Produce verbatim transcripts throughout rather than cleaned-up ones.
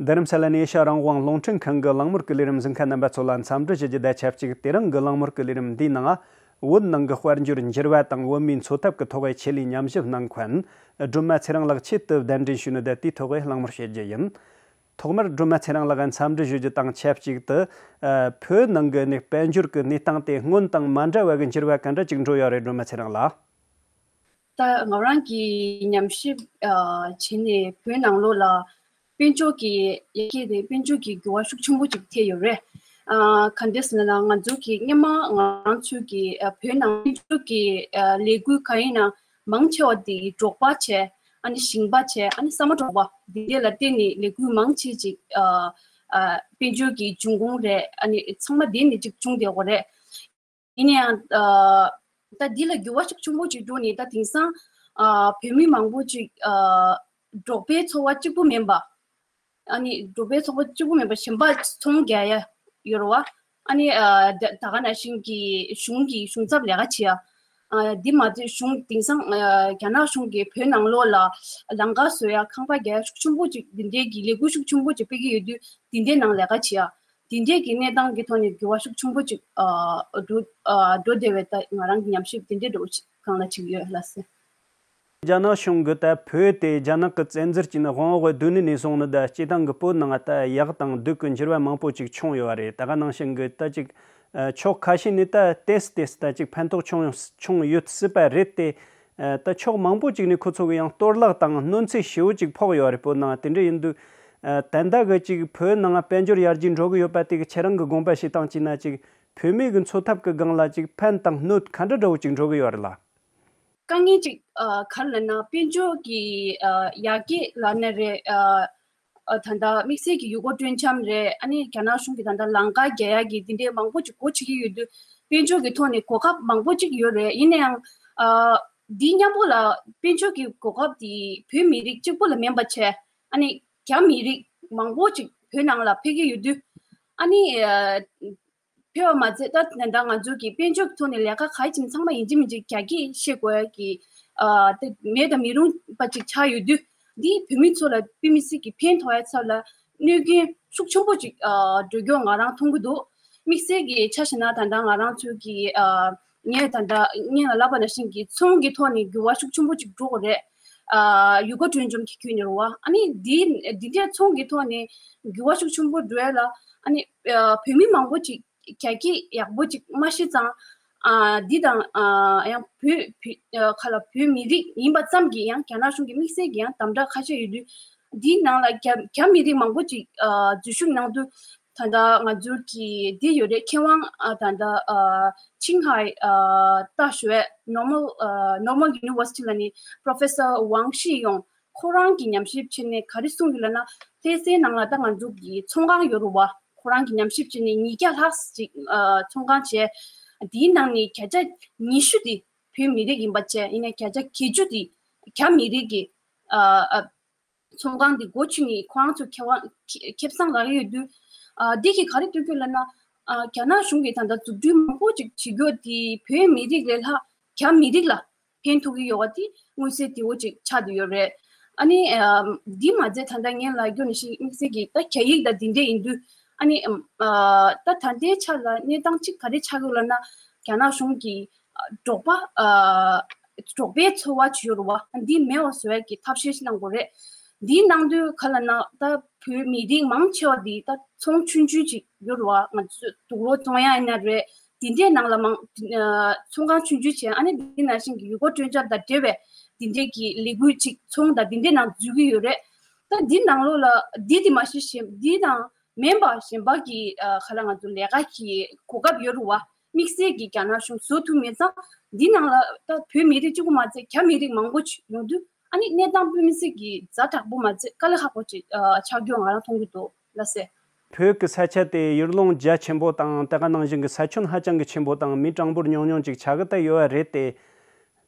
རྡ་རམ་ས་ལ་ནས་ཨེ་ཤ་རང་དབང་རླུང་འཕྲིན་ཁང་གི་གླེང་མོལ་གྱི་ལས་རིམ་གཟིགས་མཁན་རྣམ་པ་ཚོ་ལ་འཚམས་འདྲི་ཞུ་རྒྱུ་དང་ཆབས་ཅིག་དེ་རིང་གི་གླེང་མོལ་གྱི་ལས་རིམ་འདིའི་ནང་བོད་ནང་གི་དཔལ་འབྱོར་འགྱུར་བ་དང་བོད་མིའི་འཚོ་ཐབས་ཀྱི་ཐོག་གི་ཆེད་ལས་ཉམས་ཞིབ་གནང་མཁན་སྒྲོལ་མ་ཚེ་རིང་ལགས་ཆེད་དུ་གདན་འདྲེན་ཞུས་ནས་དེའི་ཐོག་གི་གླེང་མོལ་བྱེད་རྒྱུ་ཡིན། ཐོག་མར་སྒྲོལ་མ་ཚེ་རིང་ལགས་འཚམས་འདྲི་ཞུ་རྒྱུ་དང་ཆབས་ཅིག་ཏུ། ཨ། བོད་ནང་གི་གནས་དཔལ་འབྱོར་གྱི་གནས་སྟངས་དེ་སྔོན་དང་མ་འདྲ་བ་གི་འགྱུར་བ་ག་འདྲ་ཅིག་འགྲོ་ཡོད་རེད། སྒྲོལ་མ་ཚེ་རིང་ལགས། ད་ང་རང་གིས་ཉམས་ཞིབ་ཨ་བྱས་ནས་བོད་ནང་ལོགས་ལ་དཔལ་འབྱོར་གྱི་ཡར་རྒྱས་དེ་དཔལ་འབྱོར་གྱི་འགྱུར་བ་ཤུགས་ཆེན་པོ་ཅིག་ཐེབས་ཡོད་རེད། ཨ་ག་འདྲས་ཟེར་ན་ང་ཚོ་གི་སྔོན་མ་ང་རང་ཚོའི་གི་ཨ་བོད་ནང་དཔལ་འབྱོར་གྱི་ཨ་ལས་འགུལ་ག་ཡིན་ན་མང་ཆེ་བ་དེ་འབྲོག་པ་བྱས། ཨ་ནི་ཞིང་པ་བྱས། ཨ་ནི་ཟ་མ་འབྲོག་པ་འདི་འདྲས་ལ་བརྟེན་ནས་ལས་འགུལ་མང་ཆེ་ཅིག་ཨ་ཨ་དཔལ་འབྱོར་གྱི་འབྱུང་ཁུངས་རེད། ཨ་ནི་ཚང་མ་དེ་ནས་ཅིག་བྱུང་བསྡད་ཡོད་རེད། ཡིན་ན་ཡང་ཨ་ད་འདི་ལ་འགྱུར་བ་ཤུགས་ཆེན་པོ་ཅིག་འགྲོ་ནས་ད་དེང་སང་ཨ་བོད་མི་མང་པོ་ཅིག་ཨ་འབྲོག་པའི་འཚོ་བ་གཅིག་པུ་མིན་པ། ཨ་ནི་འབྲོག་པའི་འཚོ་བ་གཅིག་པུ་མིན་པ་གཞན་པ་ཚོང་རྒྱག་ཡ་ཡོད་རེད་བ། ཨ་ནི་ཨ་ད་ད་ག་ནང་བཞིན་གྱི་གཞུང་གི་གཞུང་ཚབ་ལས་ཀ་བྱེད་ཡ། ཨ་འདི་མ་ཚད་གཞུང་དེང་སང་ཨ་རྒྱ་ནག་གཞུང་གིས་བོད་ནང་ལོགས་ལ་ལམ་ཁ་བཟོ་ཡ་ཁང་པ་རྒྱག་ཡ་ཤུགས་ཆེན་པོ་ཅིག་འདི་འདྲའི་གི་ལས་འགུལ་ཤུགས་ཆེན་པོ་ཅིག་སྤེལ་གྱི་ཡོད་དུས་འདི་འདྲའི་ནང་ལས་ཀ་བྱེད་ཡ། དེ་འདྲས་ཀྱི་གནས་སྟངས་ཀྱི་ཐོག་ནས་འགྱུར་བ་ཤུགས་ཆེན་པོ་ཅིག་ཨ་འགྲོ་ཨ་འགྲོ་བསྡད་པའི་ད་ང་རང་གི་ཉམས་ཞིབ་དེ་འདྲས་འགྲོ་ཅིག་སྒང་ལ་ཅིག་ཡོད་ལགས་སེ། རྒྱ་ནག་གཞུང་གིས་ད་བོད་དེ་རྒྱ་ནག་གི་བཙན་འཛུལ་བྱས་ནས་དབང་འོག་བསྡུས་ནས་ནས་བཟུང་ནས་ད་སྤྱི་བཏང་གི་བོད་ནང་ད་ཡག་དང་སྡུག་གི་འགྱུར་བ་མང་པོ་ཅིག་བྱུང་ཡོད་པ་རེད། ད་ག་ནང་བཞིན་གྱི་ད་ཅིག་ཨ་ཕྱོགས་ཁ་ཤས་ནས་ད་ཏེས་ཏེས་ད་ཅིག་ཕན་ཐོགས་བྱུང་བྱུང་ཡོད་སྲིད་པ་རེད་དེ། ཨ་ད་ཕྱོགས་མང་པོ་ཅིག་ནས་ཁོ་ཚོ་གི་ཡང་གཏོར་བརླག་དང་གནོད་འཚེ་ཞེ་པོ་ཅིག་ཕོག་ཡོད་རེད། བོད་ནང་དེ་འདྲ་ཡིན་དུས་ཨ་ད་ལྟ་གི་ཅིག་བོད་ནང་དཔལ་འབྱོར་ཡར་རྒྱས་འགྲོ་གི་ཡོད་པ་དེ་གི་ཁྱེད་རང་གི་དགོངས་པ་བཞེས་སྟངས་བྱས་ན་ཅིག་བོད་མི་གི་འཚོ་ཐབས་གི་སྒང་ལ་ཅིག་ཕན་དང་གནོད་ག་འདྲ་འདྲ་བོ་ཅིག་འགྲོ་གི་ཡོད་རེད་ལ། དཀའ་ངལ་ཅིག་ཨ་ག་རེ་ལབ་ན་དཔལ་འབྱོར་གྱི་ཨ་ཡར་རྒྱས་ལབ་ན་རེད། ཨ་ཨ་ད་ལྟ་དམིགས་བསལ་གྱི་ཡུལ་སྐོར་སྤྲོ་འཆམ་རེད། ཨ་ནི་རྒྱ་ནག་གཞུང་གིས་ད་ལྟ་ལམ་ཁ་རྒྱག་ཡག་གི་འདི་འདྲའི་མང་པོ་ཅིག་སྒོ་ཕྱེ་གི་ཡོད་དུས་དཔལ་འབྱོར་གྱི་ཐོག་ནས་གོ་སྐབས་མང་པོ་ཅིག་ཡོད་རེད། ཡིན་ན་ཡང་ཨ་འདི་མཉམ་པོ་ལ་དཔལ་འབྱོར་གྱི་གོ་སྐབས་དེ་བོད་མི་རིགས་གཅིག་པུ་ལ་མིན་པ་བྱས། ཨ་ནི་རྒྱ་མི་རིགས་མང་པོ་ཅིག་བོད་ནང་ལ་ཕེབས་ཀྱི་ཡོད་དུས་ཨ་ནི་ཨ་ཕེབས་པ་མ་ཟད་ད་ད་ལྟ་ང་ཚོ་གི་དཔལ་འབྱོར་ཐོག་ནས་ལས་ཀ་ག་རེ་བྱེད་ན་ཚང་མ་ཡིན་གཅིག་མིན་གཅིག་རྒྱ་སྐད་བཤད་དགོས་ཡ་གི་ཨ་དེ་མེད་དང་མི་རུང་པ་ཅིག་ཆགས་ཡོད་དུས་འདིས་བོད་མི་ཚོ་ལ་དཔེ་མི་སྲིད་ཀྱི་ཕན་ཐོགས་ཡ་ཚབ་ལ་གནོད་སྐྱོན་ཤུགས་ཆེན་པོ་ཅིག་ཨ་འགྲོ་རྒྱུ་ང་རང་མཐོང་གི་འདུག་དམིགས་བསལ་གྱི་ཆ་བཞག་ན་ད་ལྟ་ང་རང་ཚོའི་གི་ཨ་ངས་ད་ལྟ་སྔོན་ལ་ལབ་པ་ནང་བཞིན་གྱི་ཚོང་གི་ཐོག་ནས་འགྱུར་བ་ཤུགས་ཆེན་པོ་ཅིག་འགྲོ་གི་རེད། ཨ་ཡུལ་སྐོར་སྤྲོ་འཆམ་གྱི་ཁུལ་ནས་རེད་བ། ཨ་ནི་འདི་འདི་འདྲའི་ཚོང་གི་ཐོག་ནས་འགྱུར་བ་ཤུགས་ཆེན་པོ་འགྲོ་ཡ་ལ་ཨ་ནི་ཨ་བོད་མི་མང་པོ་ཅིག་རྒྱ་སྐད་ཡག་པོ་ཅིག་མ་ཤེས་ཙང་། ཨ་འདི་དང་ཨ་ཡང་བོད་བོད་ཨ་ག་ལ་བོད་མི་རིགས་ཡིན་པ་ཙམ་གྱིས་ཡང་རྒྱ་ནག་གཞུང་གི་དམིགས་བསལ་གྱི་ཡང་དམ་དྲག་ཁ་ཤས་ཡོད་དུས། འདིའི་ནང་ལ་རྒྱ་རྒྱ་མི་རིགས་མང་པོ་ཅིག་ཨ་འཛུལ་ཞུགས་གནང་དུས་ད་ལྟ་ང་ཚོའི་གི་འདི་ཡོད་རེད། མཁས་དབང་ཨ་ད་ལྟ་ཨ་ཆིང་ཧའེ་ཨ་ལྟ་ཞུ་བའི་Normal ཨ་Normal University ལ་ནི་Professor Wang Shiyong ཁོ་རང་གིས་ཉམས་ཞིབ་བྱས་ནས་ག་རེ་གསུངས་ཡོད་ལབ་ན། ལྷ་སའི་ནང་ལ་ད་ང་ཚོ་གི་ཚོང་ཁང་ཡོད་རེད་བ། ཁོ་རང་གིས་ཉམས་ཞིབ་བྱས་ནས་ཉིས་བརྒྱ་ལྷག་ཅིག་ཨ་ཚོང་ཁང་བྱས། དེའི་ནང་ནས་བརྒྱ་ཆ་ཉི་ཤུ་དེ་བོད་མི་རིགས་ཡིན་པ་བྱས། ཡིན་ནའི་བརྒྱ་ཆ་བརྒྱད་ཅུ་དེ་རྒྱ་མི་རིགས་ཀྱི་ཨ་ཨ་ཚོང་ཁང་དེ་སྒོ་ཕྱེ་ནས་ཁོ་རང་ཚོ་ཁེ་དབང་ཁེ་ཁེ་བཟང་རག་གི་ཡོད་དུས། ཨ་འདི་གིས་ག་རེ་སྟོན་གྱི་ཡོད་ལབ་ན། ཨ་རྒྱ་ནག་གཞུང་གིས་ད་ལྟ་འཛུགས་སྐྲུན་མང་པོ་ཅིག་བྱེད་རྒྱུ་དེ་བོད་མི་རིགས་ལས་ལྷག་རྒྱ་མི་རིགས་ལ་ཕན་ཐོགས་ཀྱི་ཡོད་པ་དེ་མངོན་གསལ་དོད་པོ་ཅིག་ཆགས་བསྡད་ཡོད་རེད། ཨ་ནི་ཨ་འདི་མ་ཚད་ད་ལྟ་ངས་ལབ་རྒྱུ་ནང་བཞིན་དམིགས་བསལ་གྱི་ད་རྒྱ་ཡིག་དང་འདི་འདྲ་ཡིན་དུས། ཨ་ནི་ཨ་ད་ད་ལྟའི་ཆ་ལ་གནས་སྟངས་གཅིག་ག་རེ་ཆགས་ཀྱི་ཡོད་ལབ་ན། རྒྱ་ནག་གཞུང་གིས་ཨ་འབྲོག་པ་ཨ་འབྲོག་པའི་འཚོ་བ་ཅིག་ཡོད་རེད་བ། འདི་མེད་པ་བཟོ་ཡག་གི་ཐབས་ཤེས་ཤིག་གནང་དགོས་རེད། འདི་གནང་དུས་ག་ལབ་ན་ད་བོད་མི་རིགས་མང་ཆེ་བ་འདི་ད་ཚོང་ཆུང་ཆུང་ཅིག་ཡོད་རེད་བ། ང་ཚོ་དུག་ལོག་བཙོང་ཡག་ཡིན་ན་རེད། འདི་འདྲའི་ནང་ལ་མང་ཨ་ཚོང་ཁང་ཆུང་ཆུང་བྱས། ཨ་ནི་འདི་ནང་བཞིན་གྱི་ཡུལ་སྐོར་སྤྲོ་འཆམ་དང་འབྲེལ་བའི་འདི་འདྲའི་གི་ལས་འགུལ་ཅིག་ཚོང་དང་འདི་འདྲའི་ནང་འཛུལ་གྱི་ཡོད་རེད། ད་འདི་ནང་ལོགས་ལ་འདི་དེ་མ་གཞི་གཞན་འདི་དང་མིན་པ་གཞན་པ་གི་ཨ་ག་ལ་ང་ཚོ་ལས་ཀ་གི་གོ་སྐབས་ཡོད་རེད་བ། དམིགས་བསལ་གྱི་རྒྱ་ནག་གཞུང་བཟོ་ཐུབ་མེད་ཙང་། འདི་ནང་ལ་ད་བོད་མི་རིགས་གཅིག་པུ་མ་ཚད་རྒྱ་མི་རིགས་མང་པོ་ཅིག་ཡོང་དུས། ཨ་ནི་གནས་སྟངས་དཔེ་མི་སྲིད་ཀྱི་ཛ་དྲག་པོ་མ་ཚད་དཀའ་ལས་ཁག་པོ་ཅིག་ཨ་ཆགས་རྒྱུ་ང་རང་མཐོང་གི་འདུག་ལགས་སེ། བོད་ཀྱི་ས་ཆ་དེ་ཡུལ་ལུང་རྒྱ་ཆེན་པོ་དང་དེ་ག་ནང་བཞིན་གྱི་ས་ཁྱོན་ཧ་ཅང་གི་ཆེན་པོ་དང་མི་གྲངས་འབོར་ཉུང་ཉུང་ཅིག་ཆགས་ཀྱི་ད་ཡོད་པ་རེད་དེ།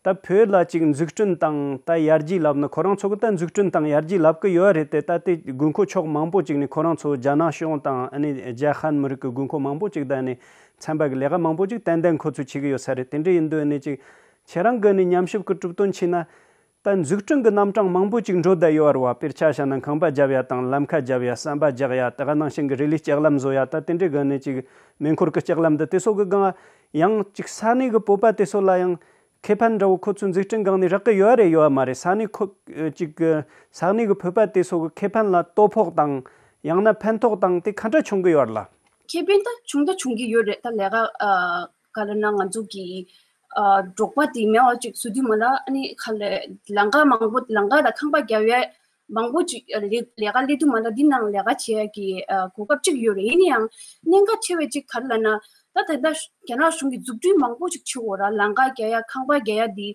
ད་བོད་ལ་ཅིག་འཛུགས་སྐྲུན་དང་ད་ཡར་རྒྱས་ལབ་ན་ཁོ་རང་ཚོ་གི་ད་འཛུགས་སྐྲུན་དང་ཡར་རྒྱས་ལབ་ཀྱི་ཡོད་པ་རེད་དེ། ད་དེ་དགོས་མཁོ་ཕྱོགས་མང་པོ་ཅིག་ནས་ཁོ་རང་ཚོ་རྒྱ་ནག་གཞུང་དང་ཨ་ནི་རྒྱ་ཧན་མི་རིགས་ཀྱི་དགོས་མཁོ་མང་པོ་ཅིག་དང་ཨ་ནི་ཚན་པ་གི་ལས་ཀ་མང་པོ་ཅིག་ཏན་ཏན་ཁོ་ཚོས་བྱེད་ཀྱི་ཡོད་ས་རེད། དེ་འདྲ་ཡིན་དུས་ཨ་ནི་ཅིག་ཁྱེད་རང་གི་ཨ་ནི་ཉམས་ཞིབ་ཀྱི་གྲུབ་དོན་བྱས་ན། ད་འཛུགས་སྐྲུན་གྱི་རྣམ་གྲངས་མང་པོ་ཅིག་འགྲོ་བསྡད་ཡོད་རེད་བ། དཔེར་ཆ་བཞག་ན་ཁང་པ་བརྒྱབ་ཡ་དང་ལམ་ཁ་བརྒྱབ་ཡ། ཟམ་པ་རྒྱག་ཡ། དེ་ག་ནང་བཞིན་གྱི་རི་ལི་ལྕགས་ལམ་བཟོ་ཡ། ད་དེ་འདྲའི་སྒང་ནས་ཅིག་མེ་འཁོར་གྱི་ལྕགས་ལམ་འདི་དེ་སོགས་ཀྱི་སྒང་ཡང་ཅིག་ས་གནས་ཀྱི་བོད་པ་དེ་ཚོ་ལ་ཡང་ཁེ་ཕན་འདྲ་བོ་ཁོ་ཚོའི་འཛུགས་སྐྲུན་སྒང་ནས་རག་གི་ཡོད་རེད་ཡོད་མ་རེད། ས་གནས་ཁོ་ཅིག་གི་ས་གནས་ཀྱི་བོད་པ་དེ་ཚོ་གི་ཁེ་ཕན་ལ་དོ་ཕོག་དང་ཡང་ན་ཕན་ཐོགས་དང་དེ་ག་འདྲ་བྱུང་གི་ཡོད་ལ། ཁེ་ཕན་ད་བྱུང་ད་བྱུང་གི་ཡོད་རེད། ད་ལས་ཀ་ཨ་ག་ལ་ན་ང་ཚོ་གི་ཨ་འབྲོག་པ་དེ་མེད་པ་ཅིག་བཟོ་དུས་མ་ལ་ཨ་ནི་ཁ་ལས་ལམ་ཁ་མང་པོ་ལམ་ཁ་དང་ཁང་པ་རྒྱབ་ཡས་མང་པོ་ཅིག་ལས་ལས་ཀ་ལས་དུས་མ་ལ་འདི་ནང་ལས་ཀ་བྱེད་ཡས་ཀྱི་ཨ་གོ་སྐབས་ཅིག་ཡོད་རེད། ཡིན་ན་ཡང་གནད་འགག་ཆེ་བའི་ཅིག་ག་ལ་ན་ད་ད་ལྟ་རྒྱ་ནག་གཞུང་གི་འཛུགས་སྐྲུན་མང་པོ་ཅིག་བྱེད་འོ་ར་ལམ་ཁ་རྒྱག་ཡ་ཁང་པ་རྒྱག་ཡ་དེ་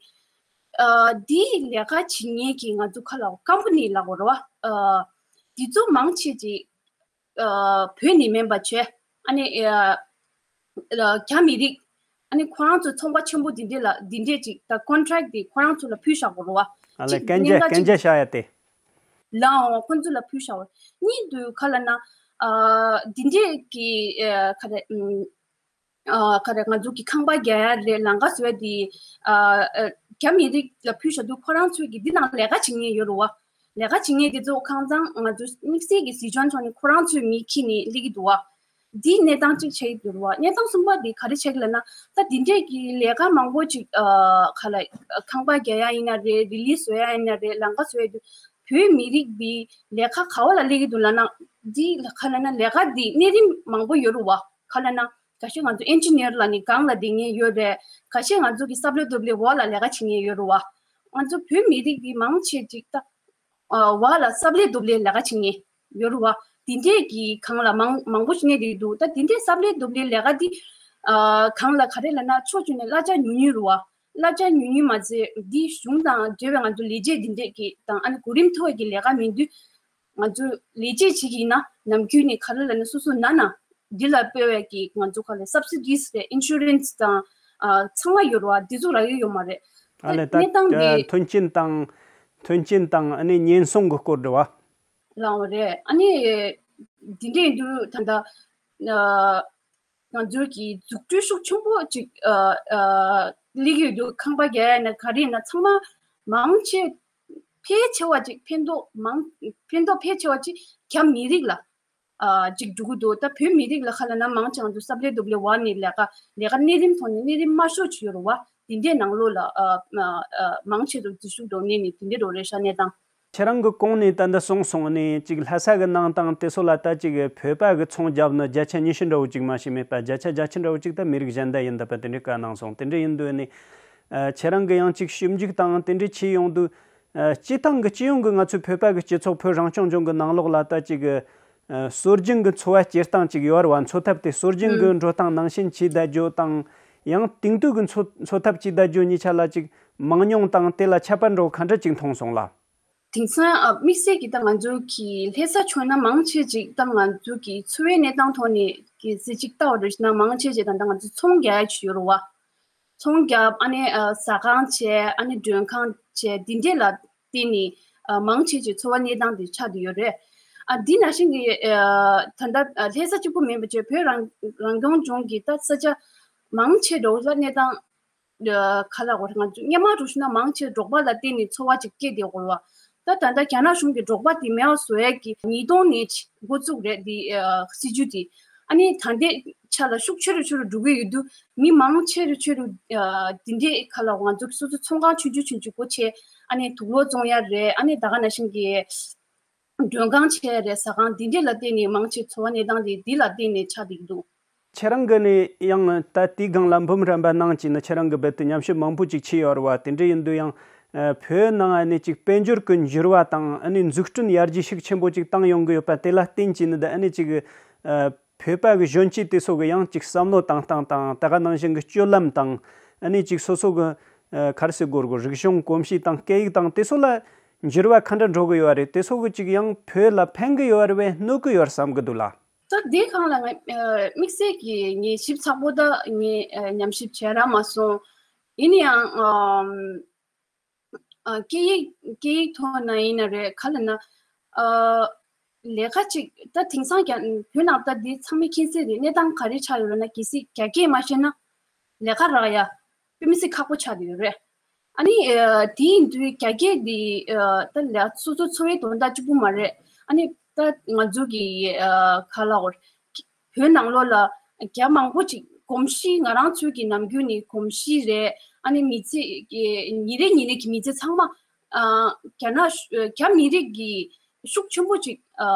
ཨ་དེའི་ལས་ཀ་བྱེད་མཁན་གྱི་ང་ཚོ་ཁ་ལ་ཀམ་པ་ནི་ལབ་དགོས་རེད་བ། ཨ་དེ་ཚོ་མང་ཆེ་ཅིག་ཨ་བོད་ནས་མིན་པ་བྱས་ཨ་ནི་ཨ་རྒྱ་མི་རིགས་ཨ་ནི་ཁོ་རང་ཚོའི་ཚོང་པ་ཆེན་པོ་འདི་འདྲས་ལ་འདི་འདྲས་ཅིག་ད་ཀོན་ཊེག་དེ་ཁོ་རང་ཚོ་ལ་ཕུལ་བཞག་དགོས་རེད་བ། ཨ་ལས་ཅིག་སྐད་ཆ་གཉིས་ཀ་སྐད་ཅིག་ཆ་བཤད་ཡ་དེ། ལའང་ཁོ་ཚོ་ལ་ཕུལ་བཞག་པ། གཉིས་དུ་ཁ་ལ་ན་ཨ་འདི་འདྲས་ཀྱི་ཨ་ག་རེ་ཨམ། ཨ་ག་རེ་ང་ཚོ་གི་ཁང་པ་རྒྱག་ཡ་རེད། ལམ་ཁ་བཟོ་ཡ་དེ་ཨ་ཨ་རྒྱ་མི་རིགས་ལ་ཕུལ་བཞག་དུས་ཁོ་རང་ཚོས་ཀྱི་འདི་ནང་ལས་ཀ་བྱེད་མཁན་ཡོད་རེད་བ། ལས་ཀ་བྱེད་མཁན་དེ་ཚོ་ཁང་ཚང་ང་ཚོ་དམིགས་བསལ་གྱི་སི་ཁྲོན་ཕྱོགས་ནས་ཁོ་རང་ཚོའི་མི་ཁྱེར་ནས་སླེབས་ཀྱི་འདུག་བ། འདིའི་གནས་སྟངས་གཅིག་ཆགས་ཀྱི་འདུག་རེད་བ། གནས་སྟངས་གསུམ་པ་དེ་ག་རེ་ཆགས་ཀྱི་ལབ་ན་ད་འདི་འདྲས་ཀྱི་ལས་ཀ་མང་པོ་ཅིག་ཨ་ག་ལ་ཁང་པ་རྒྱག་ཡ་ཡིན་ན་རེད། རི་ལི་བཟོ་ཡ་ཡིན་ན་རེད། ལམ་ཁ་བཟོ་ཡ་དུས་བོད་མི་རིགས་འདི་ལས་ཀ་ག་བ་ལ་སླེབས་ཀྱི་འདུག་ལབ་ན་འདི་ག་ལབ་ན་ལས་ཀ་འདི་གནས་རིམ་མང་པོ་ཡོད་རེད་བ། ག་ལབ་ན། ཁ་ཤས་ང་ཚོ་ཨེན་ཇི་ནི་ཡར་ལ་ནི་སྒང་ལ་བསྡད་མཁན་ཡོད་རེད། ཁ་ཤས་ང་ཚོ་གི་སབ་ལེ་རྡོབ་ལེ་འོག་ལ་ལས་ཀ་བྱེད་མཁན་ཡོད་རེད་བ། ང་ཚོ་བོད་མི་རིགས་འདི་མང་ཆེ་ཅིག་ད་འོག་ལ་སབ་ལེ་རྡོབ་ལེ་ལས་ཀ་བྱེད་མཁན་ཡོད་རེད་བ། དེ་འདྲས་ཀྱི་སྒང་ལ་མང་མང་པོ་ཞིག་གནས་བསྡད་འདུག་ད་དེ་འདྲས་སབ་ལེ་རྡོབ་ལེ་ལས་ཀ་འདི་སྒང་ལ་ག་རེ་ལབ་ན་ཕྱོགས་བཅུ་ནས་གླ་ཆ་ཉུང་ཉུང་རེད་བ། གླ་ཆ་ཉུང་ཉུང་མ་ཟད་འདི་གཞུང་དང་འབྲེལ་བའི་ང་ཚོ་ལས་བྱེད་འདི་འདྲས་ཀྱི་དང་ཨ་ནི་གོ་རིམ་མཐོ་བའི་གི་ལས་ཀ་མིན་དུས། ང་ཚོ་ལས་བྱེད་བྱེད་ཀྱི་ཡིན་ན་ནམ་རྒྱུན་ནས་ག་རེ་ལབ་ན་སོ་སོ་ན་ན་འདི་ལ་སྤྲོད་པའི་གི་ང་ཚོ་ག་ལ་སབ་སི་ཌིས་རེད། ཨིན་ཤུ་རན་སི་དང་ཨ་ཚང་མ་ཡོད་རེད་བ། འདི་ཚོ་རག་གི་ཡོད་མ་རེད། ཨ་ལས་ད་གནས་སྟངས་འདི་མཐུན་རྐྱེན་དང་མཐུན་རྐྱེན་དང་ཨ་ནི་ཉེན་སྲུང་གི་སྐོར་རེད་བ། ལའང་རེད། ཨ་ནི་འདི་འདྲས་ཡིན་དུས་ད་ལྟ་ཨ་ང་ཚོའི་གི་འཛུགས་སྐྲུན་ཤུགས་ཆེན་པོ་ཅིག་ཨ་ཨ་སླེབས་ཀྱི་ཡོད་དུས་ཁང་པ་རྒྱག་ཡ་ན་ག་རེ་ཡིན་ན་ཚང་མ་མང་ཆེ་ཕལ་ཆེ་བ་ཅིག་ཕན་ཐོགས་མང་ཕན་ཐོགས་ཕལ་ཆེ་བ་ཅིག་རྒྱ་མི་རིགས་ལ་ཨ་ཅིག་འགྲོ་གི་འདུག་ད་བོད་མི་རིགས་ལ་ཁ་ལ་ན་མང་ཆེ་ང་ཚོ་སབ་ལེ་རྡོབ་ལེ་འོག་ནས་ལས་ཀ་ལས་ཀ་གནས་རིམ་ཐོག་ནས་གནས་རིམ་དམའ་ཤོས་ཅིག་ཡོད་རེད་བ། དེ་འདྲའི་ནང་ལོགས་ལ་ཨ་ཨ་མང་ཆེ་རུ་འཛུལ་ཞུགས་འགྲོ་གནས་ནས་དེ་འདྲའི་འགྲོ་རེད་ཤག་གནས་སྟངས། ཁྱེད་རང་གི་གོང་ནས་ད་ལྟ་གསུངས་སོང་ནས་ཅིག་ལྷ་ས་གི་ནང་དང་དེ་ཚོ་ལ་ད་ཅིག་བོད་པ་གི་ཚོང་རྒྱབ་ནི་བརྒྱ་ཆ་ཉི་ཤུ་འདྲ་བོ་ཅིག་མ་ཞིག་མེད་པ། བརྒྱ་ཆ་བརྒྱད་ཅུ་འདྲ་བོ་ཅིག་ད་མི་རིགས་གཞན་དག་ཡིན་ད་པ་དེ་འདྲའི་བཀའ་གནང་སོང་། དེ་འདྲ་ཡིན་དུས་ནས་ཨ་ཁྱེད་རང་གི་ཡང་ཅིག་ཞིབ་འཇུག་དང་དེ་འདྲའི་བྱས་ཡོང་དུས་ཨ་སྤྱི་བཏང་གི་སྤྱི་ཡོངས་ཀྱི་ང་ཚོའི་བོད་པ་གི་སྤྱི་ཚོགས་བོད་རང་སྐྱོང་ལྗོངས་ཀྱི་ནང་ལོགས་ལ་ད་ཅིག་ཨ་སྲོལ་རྒྱུན་གྱི་འཚོ་བ་སྐྱེལ་སྟངས་ཅིག་ཡོད་རེད་བ། འཚོ་ཐབས་དེ་སྲོལ་རྒྱུན་གྱི་ཨང་འགྲོ་སྟངས་ནང་བཞིན་བྱས་བསྡད་རྒྱུ་དང་ཡང་དེང་དུས་ཀྱི་འཚོ་འཚོ་ཐབས་བྱས་བསྡད་རྒྱུ་གཉིས་ཆ་ལ་ཅིག་མང་ཉུང་དང་དེ་ལ་ཁྱད་པར་འདྲ་བོ་ག་འདྲ་ཅིག་མཐོང་སོང་ལ། དེང་སང་ཨ་དམིགས་བསལ་གྱིས་ད་ང་ཚོ་གི་ལྷ་ས་ཕྱོགས་ན་མང་ཆེ་ཅིག་ད་ང་ཚོ་གི་འཚོ་བའི་གནས་སྟངས་ཐོག་ནས་གི་ཟེར་ཅིག་ལྟ་བ་རེད་ན་མང་ཆེ་ཅིག་ད་ལྟ་ང་ཚོ་ཚོང་རྒྱག་ཡ་ཅིག་ཡོད་རེད་བ། ཚོང་རྒྱག་ཨ་ནི་ཨ་ཟ་ཁང་བྱས་ཨ་ནི་མགྲོན་ཁང་བྱས་འདི་འདྲས་ལ་བརྟེན་ནས་ཨ་མང་ཆེ་ཅིག་འཚོ་བ་གནས་སྟངས་དེ་ཆགས་བསྡད་ཡོད་རེད། ཨ་འདི་ནང་བཞིན་གྱི་ཨ་ད་ལྟ་ཨ་ལྷ་ས་གཅིག་པུ་མིན་པ་བྱས་བོད་རང་རང་སྐྱོང་ལྗོངས་ཀྱི་ད་ས་ཆ་མང་ཆེ་འགྲོ་ལ་གནས་སྟངས། ཨ་ག་ལ་གོ་རེ་ང་ཚོ་སྔོན་མ་འགྲོ་ཤུལ་ན་མང་ཆེ་འབྲོག་པ་ལ་བརྟེན་ནས་འཚོ་བ་ཅིག་སྐྱེལ་བསྡད་ཡོད་རེད་བ། ད་ད་ལྟ་རྒྱ་ནག་གཞུང་གིས་འབྲོག་པ་དེ་མེད་པ་བཟོ་ཡས་ཀྱི་ཉིས་སྟོང་ནས་འགོ་བཙུགས་རེད་འདི་ཨ་སྲིད་ཇུས་དེ། ཨ་ནི་ད་ལྟའི་ཆ་ལ་ཤུགས་ཆེ་རུ་ཆེ་རུ་འགྲོ་གི་ཡོད་དུས་མི་མང་ཆེ་རུ་ཆེ་རུ་ཨ་འདི་འདྲའི་ག་ལ་ང་ཚོ་སོ་སོ་ཚོང་ཁང་ཆུང་ཆུང་ཆུང་ཆུང་སྒོ་ཕྱེ་ཨ་ནི་དུག་ལོག་བཙོང་ཡ་རེད། ཨ་ནི་ད་ག་ནང་བཞིན་གྱི་མགྲོན་ཁང་བྱས་རེད། ཟ་ཁང་འདི་འདྲས་ལ་བརྟེན་ནས་མང་ཆེ་འཚོ་བ་གནས་སྟངས་དེ་འདི་ལ་བརྟེན་ནས་ཆགས་བསྡད་ཀྱི་འདུག་ཁྱེད་རང་གི་ནས་ཡང་ད་དེའི་སྒང་ལ་འབུམ་རམས་པ་གནང་བྱས་ནས་ཁྱེད་རང་གི་རྦད་དེ་ཉམས་ཞིབ་མང་པོ་ཅིག་བྱས་ཡོད་རེད་བ། དེ་འདྲ་ཡིན་དུས་ཡང་ཨ་བོད་ནང་ཨ་ནི་ཅིག་དཔལ་འབྱོར་གྱི་འགྱུར་བ་དང་ཨ་ནི་འཛུགས་སྐྲུན་ཡར་རྒྱས་ཤུགས་ཆེན་པོ་ཅིག་བཏང་ཡོང་གི་ཡོད་པ་དེ་ལ་བརྟེན་བྱས་ནས་ད་ཨ་ནི་ཅིག་ཨ་བོད་པ་གི་གཞོན་སྐྱེས་དེ་ཚོ་གི་ཡང་ཅིག་བསམ་བློ་བཏང་སྟངས་དང་ད་ག་ནང་བཞིན་གྱི་སྤྱོད་ལམ་དང་ཨ་ནི་ཅིག་སོ་སོ་གི་ཨ་ག་རེ་ཟེར་དགོས་རེད། རིག་གཞུང་གོམས་གཤིས་དང་སྐད་ཡིག་དང་དེ་ཚོ་ལ་འགྱུར་བ་ག་འདྲ་འགྲོ་གི་ཡོད་རེད། དེ་ཚོ་གི་ཅིག་ཡང་བོད་ལ་ཕན་གི་ཡོད་རེད་བས་གནོད་གི་ཡོད་རེད་བསམ་གི་འདུག་ལ། ད་དེ་སྒང་ལ་ང་ཨ་དམིགས་བསལ་གྱི་ངས་ཞིབ་ཚགས་པོ་ད་ངས་ཨ་ཉམས་ཞིབ་བྱས་རག་མ་སོང་། ཡིན་ན་ཡང་ཨམ་ཨ་སྐད་ཡིག་སྐད་ཡིག་ཐོག་ན་ཡིན་ན་རེད། ག་ལབ་ན་ཨ་ལས་ཀ་ཅིག་ད་དེང་སང་ཀྱང་བོད་ནང་ད་འདི་ཚང་མས་མཁྱེན་གསལ་རེད། གནས་སྟངས་ག་རེ་ཆགས་ཡོད་རེད་ན་གལ་སྲིད་རྒྱ་སྐད་མ་ཤེས་ན་ལས་ཀ་རག་ཡ་དཔེ་མི་སྲིད་ཁག་པོ་ཆགས་བསྡད་ཡོད་རེད། ཨ་ནི་ཨ་དེ་ཡིན་དུས་རྒྱ་སྐད་འདི་ཨ་ད་ལ་སོ་སོ་འཚོ་བའི་དོན་དག་གཅིག་པུ་མ་རེད། ཨ་ནི་ད་ང་ཚོ་གི་ཨ་ག་ལབ་དགོས་རེད། བོད་ནང་ལོགས་ལ་རྒྱ་མང་པོ་ཅིག་གོམས་གཤིས་ང་རང་ཚོའི་གི་ནམ་རྒྱུན་ནས་གོམས་གཤིས་རེད། ཨ་ནི་མི་ཚེ་གི་ཉིན་རེ་ཉིན་རེ་གི་མི་ཚེ་ཚང་མ་ཨ་རྒྱ་ནག་རྒྱ་མི་རིགས་ཀྱི་ཤུགས་ཆེན་པོ་ཅིག་ཨ་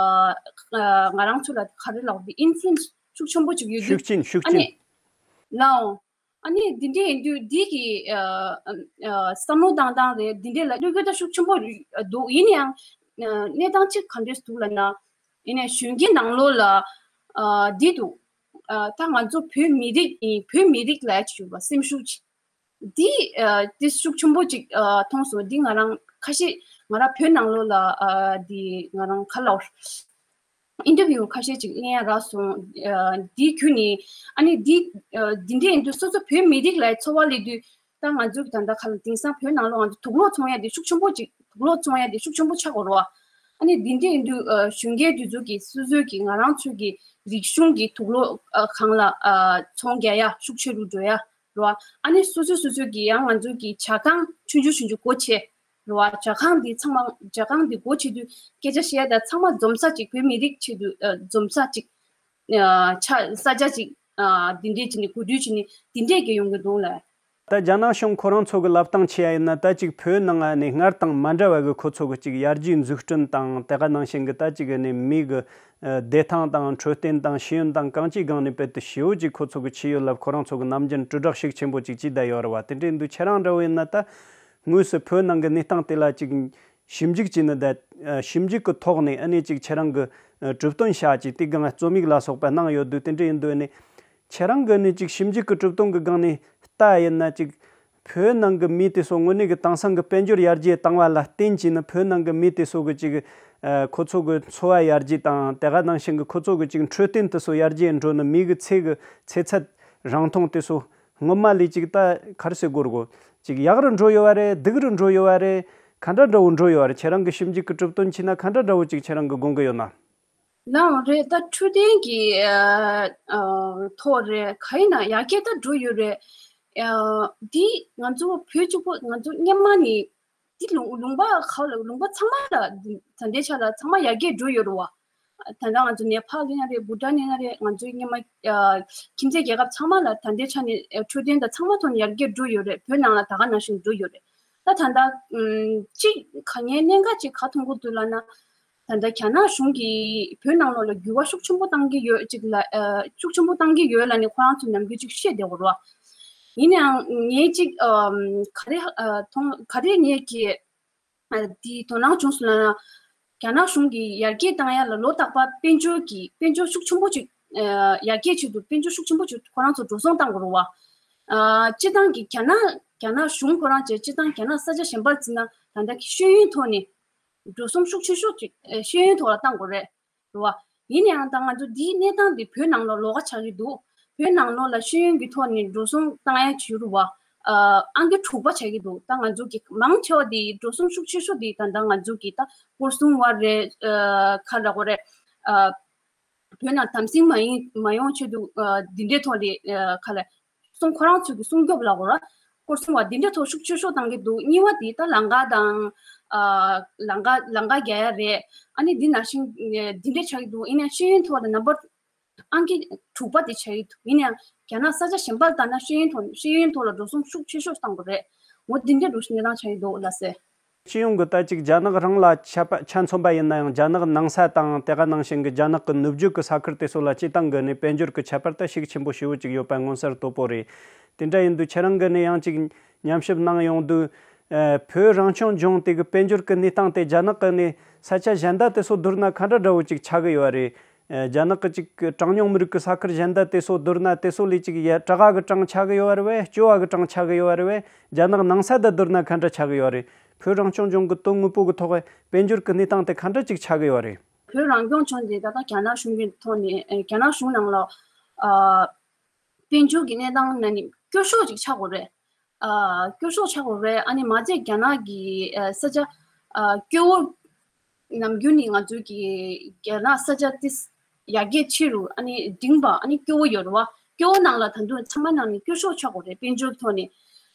ཨ་ང་རང་ཚོ་ལ་ག་རེ་ལབ་དགོས་རེད། ཨིན་ཕུ་ལུ་ཨེན་སི་ཤུགས་ཆེན་པོ་ཅིག་ཡོད་དུས། ཤུགས་རྐྱེན་ཤུགས་ཨ་ནི་རྐྱེན། ལའོ། ཨ་ནི་འདི་འདྲ་ཡིན་དུས་འདི་གི་ཨ་ཨ་བསམ་བློ་བཏང་སྟངས་རེད། འདི་འདྲ་ལ་གནོད་སྐྱོན་ད་ཤུགས་ཆེན་པོ་འདུག་ཡིན་ཡང་ཨ་གནས་སྟངས་གཅིག་ག་འདྲས་འདུག་ལབ་ན། ཡིན་ནའི་གཞོན་སྐྱེས་ནང་ལོགས་ལ་ཨ་འདི་འདུག་ཨ་ད་ང་ཚོ་བོད་མི་རིགས་ཡིན། བོད་མི་རིགས་ལ་ཡ་ཅིག་ཡོད་པ་སེམས་ཤུགས་ཅིག་འདི་ཨ་འདི་ཤུགས་ཆེན་པོ་ཅིག་ཨ་མཐོང་སོང་། འདི་ང་རང་ཁ་ཤས་ང་རང་བོད་ནང་ལོགས་ལ་ཨ་འདི་ང་རང་ཁ་ལོར་ཨིན་ཊར་བིའུ་ཁ་ཤས་ཅིག་ལེན་ཡ་རག་སོང་། ཨ་འདི་བརྒྱུད་ནས་ཨ་ནི་འདི་ཨ་འདི་འདྲ་ཡིན་དུས་སོ་སོ་བོད་མི་རིགས་ལ་འཚོ་བ་སླེབས་དུས། ད་ང་ཚོ་གི་ད་ལྟ་ཁ་ལ་དེང་སང་བོད་ནང་ལོགས་ང་ཚོ་དུག་སློག་འཚོང་ཡ་དེ་ཤུགས་ཆེན་པོ་ཅིག་དུག་སློག་འཚོང་ཡ་དེ་ཤུགས་ཆེན་པོ་ཆགས་ཡོད་རེད་བ། ཨ་ནི་འདི་འདྲ་ཡིན་དུས་ཨ་གཞོན་སྐྱེས་དེ་ཚོ་གིས་སོ་སོའི་གི་ང་རང་ཚོའི་གི་རིག་གཞུང་གི་དུག་སློག་ཨ་སྒང་ལ་ཨ་ཚོང་རྒྱག་ཡ་ཤུགས་ཆེ་རུ་འགྲོ་ཡ་རེད་བ། ཨ་ནི་སོ་སོ་སོ་སོའི་གི་ཡང་ང་ཚོའི་གི་ཇ་ཁང་ཆུང་ཆུང་ཆུང་ཆུང་སྒོ་ཕྱེ་རེད་བ། ཇ་ཁང་འདི་ཚང་མ་ཇ་ཁང་འདི་སྒོ་ཕྱེ་དུས་སྐད་ཆ་བཤད་ཡ་ད་ཚང་མ་འཛོམས་ས་ཅིག་བོད་མི་རིགས་ཆེད་དུ་ཨ་འཛོམས་ས་ཅིག་ཨ་ཆ་ས་ཆ་ཅིག་ཨ་འདི་འདྲས་ཅིག་ནས་གོ་སྒྲིག་བྱས་ནས་འདི་འདྲས་ཀྱི་ཡོང་གི་འདུག་ལ། ད་རྒྱ་ནག་གཞུང་ཁོ་རང་ཚོ་གི་ལབ་སྟངས་བྱས་ཡ་ཡིན་ན། ད་ཅིག་བོད་ནང་ཨ་ནི་སྔར་དང་མ་འདྲ་བ་གི་ཁོ་ཚོ་གི་ཅིག་ཡར་རྒྱས་འཛུགས་སྐྲུན་དང་། དེ་ག་ནང་བཞིན་གི་ད་ཅིག་ཨ་ནི་མི་གི་ཨ་བདེ་ཐང་དང་འཕྲོད་བསྟེན་དང་ཤེས་ཡོན་དང་གང་ཅིའི་སྒང་ནས་དཔེ་དེ་ཞེ་པོ་ཅིག་ཁོ་ཚོ་གི་ཆེ་ཡོད་ལབ། ཁོ་རང་ཚོ་གི་ནམ་རྒྱུན་དྲིལ་བསྒྲགས་ཤུགས་ཆེན་པོ་ཅིག་བྱས་བསྡད་ཡོད་རེད་བ། དེ་འདྲས་འདུག་ཁྱེད་རང་འདྲ་བོ་ཡིན་ན་ད་དངོས་སུ་བོད་ནང་གི་གནས་སྟངས་དེ་ལ་ཅིག་ཞིབ་འཇུག་བྱས་ནས་ད་ཞིབ་འཇུག་གི་ཐོག་ནས་ཨ་ནི་ཅིག་ཁྱེད་རང་གི་ཨ་གྲུབ་དོན་བཞག་ཅིག་དེ་སྒང་རྩོམ་ཡིག་ལ་སོགས་པ་གནང་ཡོད་དུས། དེ་འདྲ་ཡིན་དུས་ཨ་ནི་ཁྱེད་རང་གི་ནི་ཅིག་ཞིབ་འཇུག་གི་གྲུབ་དོན་གི་སྒང་ནས་ལྟ་ཡིན་ན། ཅིག་བོད་ནང་གི་མི་དེ་ཚོ་དངོས་གནས་གི་དེང་སང་གི་དཔལ་འབྱོར་ཡར་རྒྱས་བཏང་བ་ལ་བརྟེན་བྱས་ནས་བོད་ནང་གི་མི་དེ་ཚོ་གི་ཅིག་ཨ་ཁོ་ཚོ་གི་འཚོ་བ་ཡར་རྒྱས་དང་། དེ་ག་ནང་བཞིན་གི་ཁོ་ཚོ་གི་ཅིག་འཕྲོད་བསྟེན་དེ་ཚོ་ཡར་རྒྱས་འགྲོ་ནས་མི་གི་ཚེ་གི་ཚེ་ཚད་རིང་ཐུང་དེ་ཚོ་སྔོན་མ་ལས་ཅིག་ད་ག་རེ་ཟེར་དགོས་རེད་གོ། ཅིག་ཡག་རུ་འགྲོ་ཡོད་པ་རེད། སྡུག་རུ་འགྲོ་ཡོད་པ་རེད། ག་འདྲ་འདྲ་བོ་འགྲོ་ཡོད་པ་རེད། ཁྱེད་རང་གི་ཞིབ་འཇུག་གི་གྲུབ་དོན་བྱས་ན་ག་འདྲ་འདྲ་བོ་ཅིག་ཁྱེད་རང་གི་དགོངས་ཀྱི་ཡོད་ན། ལའོ་རེད། ད་འཕྲོད་བསྟེན་གྱི་ཨ་ཨ་ཐོག་རེད། ག་ཡིན་ན་ཡར་རྒྱས་ད་འགྲོ་ཡོད་རེད། ཨ་འདི་ང་ཚོ་བོད་གཅིག་པོ་ང་ཚོ་སྔོན་མ་ནས་འདི་ལུང་ལུང་པ་ག་ལ་ལུང་པ་ཚང་མ་ལ་འདི་ད་ལྟའི་ཆ་ལ་ཚང་མ་ཡར་རྒྱས་འགྲོ་ཡོད་རེད་བ། ད་ལྟ་ང་ཚོ་ནེ་པཱལ་ཡིན་ན་རེད། བྷུ་ཊཱན་ཡིན་ན་རེད། ང་ཚོའི་སྔོན་མ་ཨ་ཁྱིམ་མཚེས་རྒྱལ་ཁབ་ཚང་མ་ལ་ད་ལྟའི་ཆ་ནས་ཨ་འཕྲོད་བསྟེན་དང་ཚང་མ་ཐོག་ནས་ཡར་རྒྱས་འགྲོ་ཡོད་རེད། བོད་ནང་ལ་ད་ག་ནང་བཞིན་འགྲོ་ཡོད་རེད། ད་ད་ལྟ་ཨམ་གཅིག་ག་ངའི་གནད་འགག་ཅིག་ག་མཐོང་གི་འདུག་ལབ་ན། ད་ལྟ་རྒྱ་ནག་གཞུང་གིས་བོད་ནང་ལོགས་ལ་འགྱུར་བ་ཤུགས་ཆེན་པོ་བཏང་གི་ཡོད་ཅིག་ལ། ཨ་ཤུགས་ཆེན་པོ་བཏང་གི་ཡོད་ལབ་ནས་ཁོ་རང་ཚོ་ནམ་རྒྱུན་ཅིག་བཤད་བསྡད་ཡོད་རེད་བ། ཡིན་ནའང་ངས་ཅིག་ཨམ་ག་རེ་ཨ་མཐོང་ག་རེ་ངས་ཀྱིས་ཨ་དེའི་དོ་སྣང་བྱུང་སོང་ལབ་ན། རྒྱ་ནག་གཞུང་གིས་ཡར་རྒྱས་བཏང་ཡ་ལ་ལོ་རྟག་པར་དཔལ་འབྱོར་གྱི་དཔལ་འབྱོར་ཤུགས་ཆེན་པོ་ཅིག་ཨ་ཡར་རྒྱས་ཆེད་དུ་དཔལ་འབྱོར་ཤུགས་ཆེན་པོ་ཅིག་ཁོ་རང་ཚོ་འགྲོ་སོང་བཏང་དགོས་རེད་བ། ཨ་སྤྱིར་བཏང་གི་རྒྱ་ནག་རྒྱ་ནག་གཞུང་ཁོ་རང་བྱས། སྤྱིར་བཏང་རྒྱ་ནག་ས་ཆ་གཞན་པར་བརྩིས་ན་ད་ལྟ་གི་ཤེས་ཡོན་ཐོག་ནས་འགྲོ་སོང་ཤུགས་ཆེ་ཤོས་ཅིག་ཨ་ཤེས་ཡོན་ཐོག་ལ་བཏང་དགོས་རེད། རེད་བ། ཡིན་ནའང་ད་ང་ཚོ་འདིའི་གནས་སྟངས་འདི་བོད་ནང་ལ་ལོགས་ཀ་ཆགས་ཀྱི་འདུག་བོད་ནང་ལོགས་ལ་ཤེས་ཡོན་གྱི་ཐོག་ནས་འགྲོ་སོང་བཏང་ཡ་བྱེད་རུ་བ། ཨ་ཨང་ཀི་དྲུག་པ་ཆགས་ཀྱི་འདུག་ད་ང་ཚོ་གི་མང་ཆེ་བ་འདི་འགྲོ་སོང་ཤུགས་ཆེ་ཤོས་འདི་ད་ལྟ་ང་ཚོ་གི་ད་སྐོར་སྲུང་བ་རེད། ཨ་ག་རེ་ལབ་དགོས་རེད། ཨ་བོད་ནང་དམ་སྲི་མ་ཡིན་མ་ཡོང་ཆེད་དུ་ཨ་འདི་འདྲའི་ཐོག་ལ་ཨ་ག་ལ་སྲུང་། ཁོ་རང་ཚོ་གི་སྲུང་སྐྱོབ་ལབ་དགོས་རེད། སྐོར་སྲུང་བ་འདི་འདྲའི་ཐོག་ཤུགས་ཆེ་ཤོས་བཏང་གི་འདུག་གཉིས་པ་དེ་ད་ལམ་ཁ་དང་། ཨ་ལམ་ཁ་ལམ་ཁ་རྒྱག་ཡ་རེད། ཨ་ནི་འདི་ནང་བཞིན་ཨ་འདི་འདྲ་ཆགས་ཀྱི་འདུག་ཡིན་ནའང་ཤེས་ཡོན་ཐོག་ལ་ནམ་བར་ཨང་ཀི་དྲུག་པ་དེ་ཆགས་ཀྱི་འདུག་ཡིན་ནའང་རྒྱ་ནག་ས་ཆ་གཞན་པ་ལ་ལྟ་ན་ཤེས་ཡོན་ཐོག་ཤེས་ཡོན་ཐོག་ལ་འགྲོ་སོང་ཤུགས་ཆེ་ཤོས་བཏང་དགོས་རེད། འོ་འདི་འདྲ་འགྲོ་གནས་སྟངས་ཆགས་ཀྱི་འདུག་ལགས་སེ། སྤྱི་ཡོངས་ཀྱི་ད་ཅིག་རྒྱ་ནག་རང་ལ་ཆ་པ་ཆ་མཚོན་པ་ཡིན་ན་ཡང་། རྒྱ་ནག་ནང་ས་དང་དེ་ག་ནང་བཞིན་གྱི་རྒྱ་ནག་གི་ནུབ་རྒྱུད་ཀྱི་ས་ཁུལ་དེ་ཚོ་ལ་སྤྱིར་བཏང་གི་ནས་དཔལ་འབྱོར་གྱི་ཁྱད་པར་ད་ཤུགས་ཆེན་པོ་ཞེ་པོ་ཅིག་ཡོད་པ་མངོན་གསལ་དོད་པོ་རེད། དེ་འདྲ་ཡིན་དུས་ཁྱེད་རང་གི་ནས་ཡང་ཅིག་ཉམས་ཞིབ་གནང་ཡོང་དུས། ཨ་བོད་རང་སྐྱོང་ལྗོངས་དེ་གི་དཔལ་འབྱོར་གྱི་གནས་སྟངས་དེ་རྒྱ་ནག་གི་ནས་ས་ཆ་གཞན་དག་དེ་ཚོ་བསྡུར་ན་ག་འདྲ་འདྲ་བོ་ཅིག་ཆགས་ཀྱི་ཡོད་རེད། ཨ་རྒྱ་ནག་གི་ཅིག་གྲངས་ཉུང་མི་རིགས་ཀྱི་ས་ཁུལ་གཞན་དག་དེ་ཚོ་བསྡུར་ན་དེ་ཚོ་ལས་ཅིག་ཡ་དྲག་ག་གི་གྲངས་ཆགས་ཀྱི་ཡོད་རེད་བས། སྐྱོ་བ་གི་གྲངས་ཆགས་ཀྱི་ཡོད་རེད་བས། རྒྱ་ནག་ནང་ས་དང་བསྡུར་ན་ག་འདྲ་ཆགས་ཀྱི་ཡོད་རེད། བོད་རང་སྐྱོང་ལྗོངས་ཀྱི་དོན་དངོས་པོ་གི་ཐོག་དཔལ་འབྱོར་གྱི་གནས་སྟངས་དེ་ག་འདྲ་ཅིག་ཆགས་ཀྱི་ཡོད་རེད། བོད་རང་སྐྱོང་ལྗོངས་དེ་ད་ལྟ་རྒྱ་ནག་གཞུང་གི་ཐོག་ནས་ཨ་རྒྱ་ནག་གཞུང་ནང་ལ་ཨ་དཔལ་འབྱོར་གྱི་གནས་སྟངས་ནང་ནས་སྐྱོ་ཤོས་ཅིག་ཆགས་ཡོད་རེད། ཨ་སྐྱོ་ཤོས་ཆགས་ཡོད་རེད། ཨ་ནི་མ་ཚད་རྒྱ་ནག་གི་ཨ་ས་ཆ་ཨ་སྐྱོ་བོ། ནམ་རྒྱུན་ནས་ང་ཚོའི་གི་རྒྱ་ནག་ས་ཆ་དེ་ཡར་རྒྱས་ཆེ་རུ་ཨ་ནི་འབྲིང་བ་ཨ་ནི་སྐྱོ་བོ་ཡོད་རེད་བ། སྐྱོ་བོ་ནང་ལ་ད་དུང་ཚང་མ་ནང་ནས་སྐྱོ་ཤོས་ཆགས་ཡོད་རེད། དཔལ་འབྱོར་ཐོག་ནས།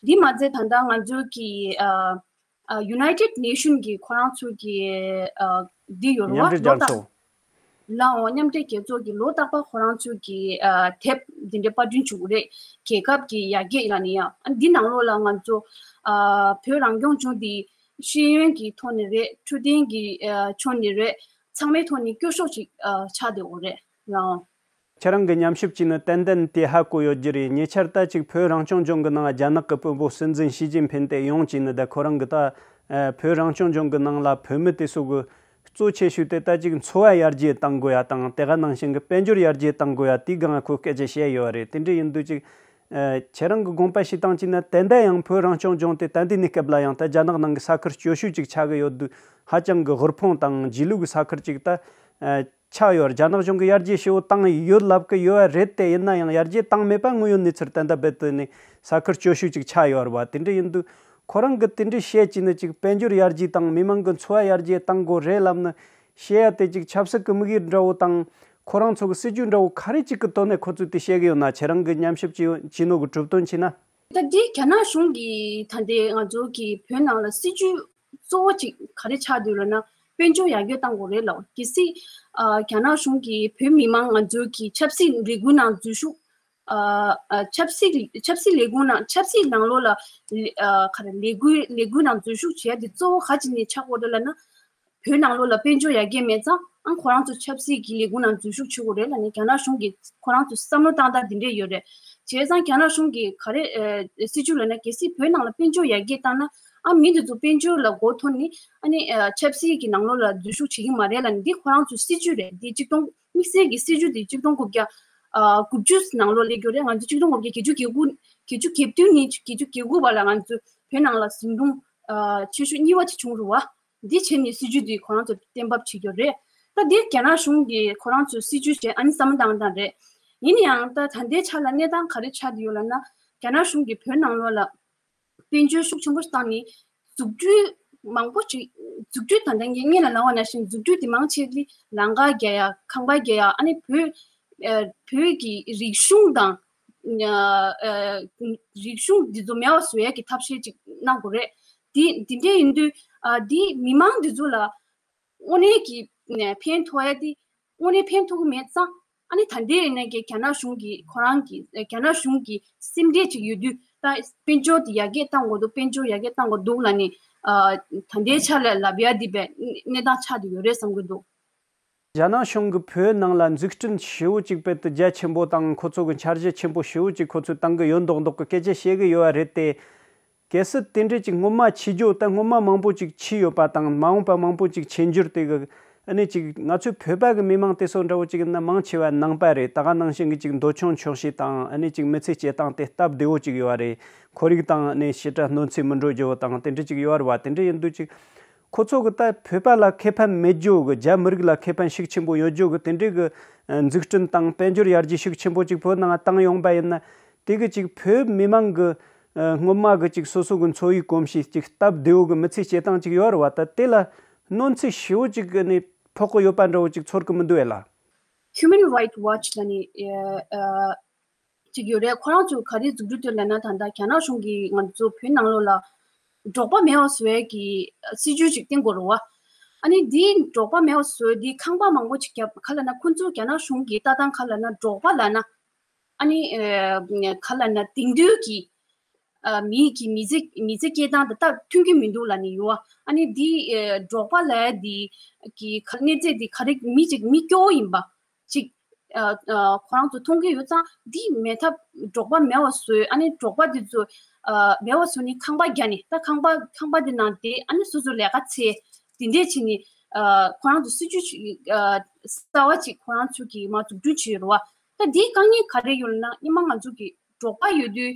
འདི་མ་ཚད་ད་ལྟ་ང་ཚོ་གི་ཨ་ཨ་United Nation གི་ཁོ་རང་ཚོ་གི་ཨ་འདི་ཡོད་རེད་བ། མཉམ་འབྲེལ་ལོ་རྒྱལ་རྟག་ཚོགས། ལའོ། མཉམ་འབྲེལ་རྒྱལ་ཚོགས་ཀྱི་ལོ་རྟག་པར་ཁོ་རང་ཚོ་གི་ཨ་དེབ་འདི་འདྲའི་པར་སྐྲུན་བྱུང་རེད། རྒྱལ་ཁབ་ཀྱི་ཡར་རྒྱས་ལ་ནི་ཡང་ཨ་འདི་ནང་ལོགས་ལ་ང་ཚོ་ཨ་བོད་རང་སྐྱོང་ལྗོངས་འདི་ཤེས་ཡོན་གྱི་ཐོག་ནས་རེད། འཕྲོད་བསྟེན་གྱི་ཨ་ཕྱོགས་ནས་རེད། ཚང་མའི་ཐོག་ནས་སྐྱོ་ཤོས་ཅིག་ཨ་ཆགས་བསྡད་ཡོད་རེད་ལའོ། ཁྱེད་རང་གི་ཉམས་ཞིབ་བྱས་ནས་ཏན་ཏན་དེ་ཧ་གོ་ཡོད་རྒྱུ་རེད། ཉེ་ཆར་ད་ཅིག་བོད་རང་སྐྱོང་ལྗོངས་ཀྱི་ནང་རྒྱ་ནག་གི་དཔོན་པོ་སྲིད་འཛིན་ཞི་ཅིན་ཕིན་དེ་ཡོང་བྱས་ནས་ད་ཁོ་རང་གི་ད་ཨ་བོད་རང་སྐྱོང་ལྗོངས་ཀྱི་ནང་ལ་བོད་མི་དེ་ཚོ་གི་གཙོ་ཆེ་ཤོས་དེ་ད་ཅིག་འཚོ་བ་ཡར་རྒྱས་གཏང་དགོས་ཡ་དང་། དེ་ག་ནང་བཞིན་གྱི་དཔལ་འབྱོར་ཡར་རྒྱས་གཏང་དགོས་ཡ་དེའི་སྒང་ཁོས་སྐད་ཆ་བཤད་ཡོད་རེད། དེ་འདྲ་ཡིན་དུས་ཅིག་ཨ་ཁྱེད་རང་གི་དགོངས་པ་བཞེས་སྟངས་ཅིག་ན་ད་ལྟ་ཡང་བོད་རང་སྐྱོང་ལྗོངས་དེ་ད་ལྟའི་གནས་སྐབས་ལ་ཡང་ད་རྒྱ་ནག་ནང་གི་ས་ཁུལ་སྐྱོ་ཤོས་ཅིག་ཆགས་ཀྱི་ཡོད་དུས་ཧ་ཅང་གི་དབུལ་ཕོངས་དང་རྗེས་ལུས་ཀྱི་ས་ཁུལ་ཅིག་ད་ཨ་ཆགས་ཡོད། རྒྱ་ནག་གཞུང་གིས་ཡར་རྒྱས་ཞེ་པོ་བཏང་ཡོད་ལབ་ཀྱི་ཡོད་རེད་དེ། ཡིན་ན་ཡང་ཡར་རྒྱས་བཏང་མེད་པ་དངོས་ཡོད་གནས་ཚུལ་ཏན་ཏན་རྦད་དེ་ནས་ས་ཁུལ་སྐྱོ་ཤོས་ཅིག་ཆགས་ཡོད་རེད་བ། དེ་འདྲ་ཡིན་དུས་ཁོ་རང་གིས་དེ་འདྲ་བཤད་ཀྱི་ནི་ཅིག་དཔལ་འབྱོར་ཡར་རྒྱས་དང་མི་མང་གི་འཚོ་བ་ཡར་རྒྱས་གཏང་དགོས་རེད་ལབ་ནི་བཤད་ཡ་དེ་ཅིག་ཆབ་སྲིད་ཀྱི་དམིགས་ཡུལ་འདྲ་བོ་དང་ཁོ་རང་ཚོ་གི་སྲིད་ཇུས་འདྲ་བོ་ག་རེ་ཅིག་གི་ཐོག་ནས་ཁོ་ཚོས་དེ་བཤད་ཀྱི་ཡོད་ན། ཁྱེད་རང་གིས་ཉམས་ཞིབ་བྱས་བྱས་ནོ་གི་གྲུབ་དོན་བྱས་ན། ད་འདི་རྒྱ་ནག་གཞུང་གིས་ད་ལྟའི་ང་ཚོ་གི་བོད་ནང་ལ་སྲིད་ཇུས་གཙོ་བོ་ཅིག་ག་རེ་ཆགས་འདུག་ལབ་ན། དཔལ་འབྱོར་ཡར་རྒྱས་གཏང་དགོས་རེད་ལབ། གལ་སྲིད་ཨ་རྒྱ་ནག་གཞུང་གིས་བོད་མི་མང་ང་ཚོ་གི་ཆབ་སྲིད་ལས་འགུལ་ནང་འཛུལ་ཞུགས། ཨ་ཨ་ཆབ་སྲིད་ཆབ་སྲིད་ལས་ཁུངས་ནང་ཆབ་སྲིད་ནང་ལོགས་ལ་ལས་ཨ་ག་རེ་ལས་འགུལ་ལས་འགུལ་ནང་འཛུལ་ཞུགས་བྱས་ཏེ་གཙོ་བོ་ག་ཅི་ནས་ཆགས་དགོས་རེད་ལབ་ན། བོད་ནང་ལོགས་ལ་དཔལ་འབྱོར་ཡར་རྒྱས་མེད་ཙང་ཨང་ཁོ་རང་ཚོ་ཆབ་སྲིད་ཀྱི་ལས་ཁུངས་ནང་འཛུལ་ཞུགས་བྱེད་དགོས་རེད་ལབ་ནས་རྒྱ་ནག་གཞུང་གིས་ཁོ་རང་ཚོ་བསམ་བློ་བཏང་སྟངས་འདི་འདྲས་ཡོད་རེད། བྱས་ཙང་རྒྱ་ནག་གཞུང་གིས་ག་རེ་ཨ་སྲིད་ཇུས་ལབ་ན། གལ་སྲིད་བོད་ནང་ལ་དཔལ་འབྱོར་ཡར་རྒྱས་བཏང་ན་ཨ་མི་འདི་ཚོ་དཔལ་འབྱོར་ལ་མགོ་འཐོམ་ནས་ཨ་ནི་ཨ་ཆབ་སྲིད་ཀྱི་ནང་ལོགས་ལ་འཛུལ་ཞུགས་བྱེད་ཀྱི་མ་རེད་ལབ་ནས། འདི་ཁོ་རང་ཚོའི་སྲིད་ཇུས་རེད། འདི་གཅིག་སྟོང་དམིགས་བསལ་གྱི་སྲིད་ཇུས་འདི་གཅིག་སྟོང་དགུ་བརྒྱ་ཨ་དགུ་བཅུ་ནང་ལོགས་སླེབས་ཡོད་རེད། ང་ཚོ་གཅིག་སྟོང་དགུ་བརྒྱ་བརྒྱད་ཅུ་གྱ་དགུ་བརྒྱད་ཅུ་གྱ་དགུ་ནས་བརྒྱད་ཅུ་གྱ་དགུ་བར་ལ་ང་ཚོ་བོད་ནང་ལ་ཟིང་སྐྲུན་ཨ་ཆེ་ཤོས་གཉིས་པ་དེ་བྱུང་རེད་བ། འདི་བྱས་ནས་སྲིད་ཇུས་འདི་ཁོ་རང་ཚོ་གཏན་འབེབས་བྱེད་རྒྱུ་རེད། ད་འདིར་རྒྱ་ནག་གཞུང་གིས་ཁོ་རང་ཚོའི་སྲིད་ཇུས་བྱས་ཨ་ནི་བསམ་བློ་བཏང་སྟངས་རེད། ཡིན་ན་ཡང་ད་ད་ལྟའི་ཆ་ལ་གནས་སྟངས་ག་རེ་ཆགས་བསྡད་ཡོད་ལབ་ན། རྒྱ་ནག་གཞུང་གིས་བོད་ནང་ལོགས་ལ་དཔལ་འབྱོར་ཤུགས་ཆེན་པོ་བཏང་ནས་འཛུགས་སྐྲུན་མང་པོ་ཅིག་འཛུགས་སྐྲུན་ད་ལྟ་ངས་སྔོན་ལ་ལབ་པ་ནང་བཞིན་འཛུགས་སྐྲུན་དེ་མང་ཆེ་དེ་ལམ་ཁ་རྒྱག་ཡ། ཁང་པ་རྒྱག་ཡ། ཨ་ནི་བོད་ཨ་བོད་ཀྱི་རིག་གཞུང་དང་ཨ་རིག་གཞུང་འདི་ཚོ་མེད་པ་བཟོ་ཡ་གི་ཐབས་ཤེས་ཅིག་གནང་དགོས་རེད། དེ་དེ་འདྲ་ཡིན་དུས་ཨ་དེ་མི་མང་འདི་ཚོ་ལ་དངོས་གནས་ཀྱི་ཕན་ཐོགས་ཡ་དེ་དངོས་གནས་ཕན་ཐོགས་ཀྱི་མེད་ཙང་། ཨ་ནི་ད་ལྟའི་ཡིན་ན་གི་རྒྱ་ནག་གཞུང་གི་ཁོ་རང་གི་རྒྱ་ནག་གཞུང་གི་སེམས་ཁྲལ་ཅིག་ཡོད་དུས། ད་དཔལ་འབྱོར་དེ་ཡར་རྒྱས་གཏང་དགོས་འདུག་དཔལ་འབྱོར་ཡར་རྒྱས་གཏང་དགོས་འདུག་ལབ་ནས་ཨ་ད་ལྟའི་ཆ་ལ་ལབ་ཡ་དེ་བས་གནས་སྟངས་ཆགས་བསྡད་ཡོད་རེད་བསམ་གྱི་འདུག་རྒྱ་ནག་གཞུང་གིས་བོད་ནང་ལ་འཛུགས་སྐྲུན་ཞེ་པོ་ཅིག་རྦད་དེ་རྒྱ་ཆེན་པོ་དང་། ཁོ་ཚོ་གི་འཆར་གཞི་ཆེན་པོ་ཞེ་པོ་ཅིག་ཁོ་ཚོས་བཏང་གི་ཡོད་མདོག་མདོག་གི་སྐད་ཆ་བཤད་གི་ཡོད་པ་རེད་དེ། གལ་སྲིད་དེ་འདྲ་ཅིག་སྔོན་མ་ཆེ་རྒྱུ་ད་སྔོན་མ་མང་པོ་ཅིག་ཆེ་ཡོད་པ་དང་། མ་འོངས་པ་མང་པོ་ཅིག་ཆེ་འགྱུར་དེ་གི་ཨ་ནི་ཅིག་ང་ཚོའི་བོད་པ་གི་མི་མང་དེ་ཚོ་འདྲ་བོ་ཅིག་ཡིན་ན་མང་ཆེ་བ་ནང་པ་རེད། ད་ག་ནང་བཞིན་གི་ཅིག་འདོད་ཆུང་ཆོག་ཤེས་དང་། ཨ་ནི་ཅིག་མི་ཚེ་སྐྱེལ་སྟངས་དེ་སྟབས་བདེ་བོ་ཅིག་ཡོད་པ་རེད། ཁོར་ཡུག་དང་ཨ་ནི་ཞེ་དྲག་གནོད་འཚེ་མི་འགྲོ་རྒྱུ་བོ་དང་དེ་འདྲ་ཅིག་ཡོད་པ་རེད་བ། དེ་འདྲ་ཡིན་དུས་ཅིག་ཁོ་ཚོ་གི་ད་བོད་པ་ལ་ཁེ་ཕན་མེད་རྒྱུ་གི། རྒྱ་མི་རིགས་ལ་ཁེ་ཕན་ཤུགས་ཆེན་པོ་ཡོད་རྒྱུ་གི་དེ་འདྲའི་གི་འཛུགས་སྐྲུན་དང་དཔལ་འབྱོར་ཡར་རྒྱས་ཤུགས་ཆེན་པོ་ཅིག་བོད་ནང་བཏང་ཡོང་པ་ཡིན་ན། དེ་གི་ཅིག་བོད་མི་མང་གི་ཨ་སྔོན་མ་གི་ཅིག་སོ་སོ་གི་འཚོ་བའི་གོམས་གཤིས་ཅིག་སྟབས་བདེ་བོ་གི་མི་ཚེ་སྐྱེལ་སྟངས་ཅིག་ཡོད་རེད་བ། ད་དེ་ལ་གནོད་འཚེ་ཞེ་པོ་ཅིག་གི་ནི་ཕོག་གི་ཡོད་པ་འདྲ་བོ་ཅིག་ཚོར་གི་མི་འདུག་ཨེ་ལ། Human Rights Watch ལབ་ནི་ཨ་ཅིག་ཡོད་རེད། ཁོ་རང་ཚོས་ག་རེ་མཛུབ་སྟོན་བཏོན་ལབ་ན། ད་ལྟ་རྒྱ་ནག་གཞུང་གིས་ང་ཚོ་བོད་ནང་ལོགས་ལ་འབྲོག་པ་མེད་པ་བཟོ་ཡས་ཀྱི་སྲིད་ཇུས་ཅིག་བཏིང་དགོས་རེད་བ། ཨ་ནི་འདི་འབྲོག་པ་མེད་པ་བཟོ་ཡས་འདི་ཁང་པ་མང་པོ་ཅིག་བརྒྱབ། ག་ལབ་ན་ཁོ་ཚོ་རྒྱ་ནག་གཞུང་གི་ལྟ་སྟངས་ག་ལབ་ན་འབྲོག་པ་ལབ་ན། ཨ་ནི་ཨ་ག་ལབ་ན་དེང་དུས་ཀྱི་ཨ་མི་གི་མི་ཚེ་མི་ཚེ་སྐྱེལ་སྟངས་དང་ད་མཐུན་གྱི་མི་འདུག་ལབ་ནས་ཡོད། ཨ་ནི་འདི་ཨ་འབྲོག་པ་ལབ་ཡ་འདི་གི་ག་གནས་ཚད་འདི་ག་རེ་མི་ཅིག་མི་སྐྱོ་བོ་ཡིན་པ་ཅིག་ཨ་ཨ་ཁོ་རང་ཚོ་མཐོང་གི་ཡོད་ཙང་། འདི་མེད་ཐབས་འབྲོག་པ་མེད་པ་བཟོས། ཨ་ནི་འབྲོག་པ་འདི་ཚོ་ཨ་མེད་པ་བཟོས་ནས་ཁང་པ་བརྒྱབ་ནས། ད་ཁང་པ་ཁང་པ་འདི་ནང་བསྡད། ཨ་ནི་སོ་སོ་ལས་ཀ་འཚོལ། འདི་འདྲས་བྱས་ནས་ཨ་ཁོ་རང་ཚོ་སྲིད་ཇུས་ཅིག་ཨ་གསར་བ་ཅིག་ཁོ་རང་ཚོ་གིས་མར་འཛུགས་སྐྲུན་བྱས་ཡོད་རེད་བ། ད་འདིའི་དཀའ་ངལ་ག་རེ་ཡོད་ལབ་ན། སྔོན་མ་ང་ཚོ་གི་འབྲོག་པ་ཡོད་དུས་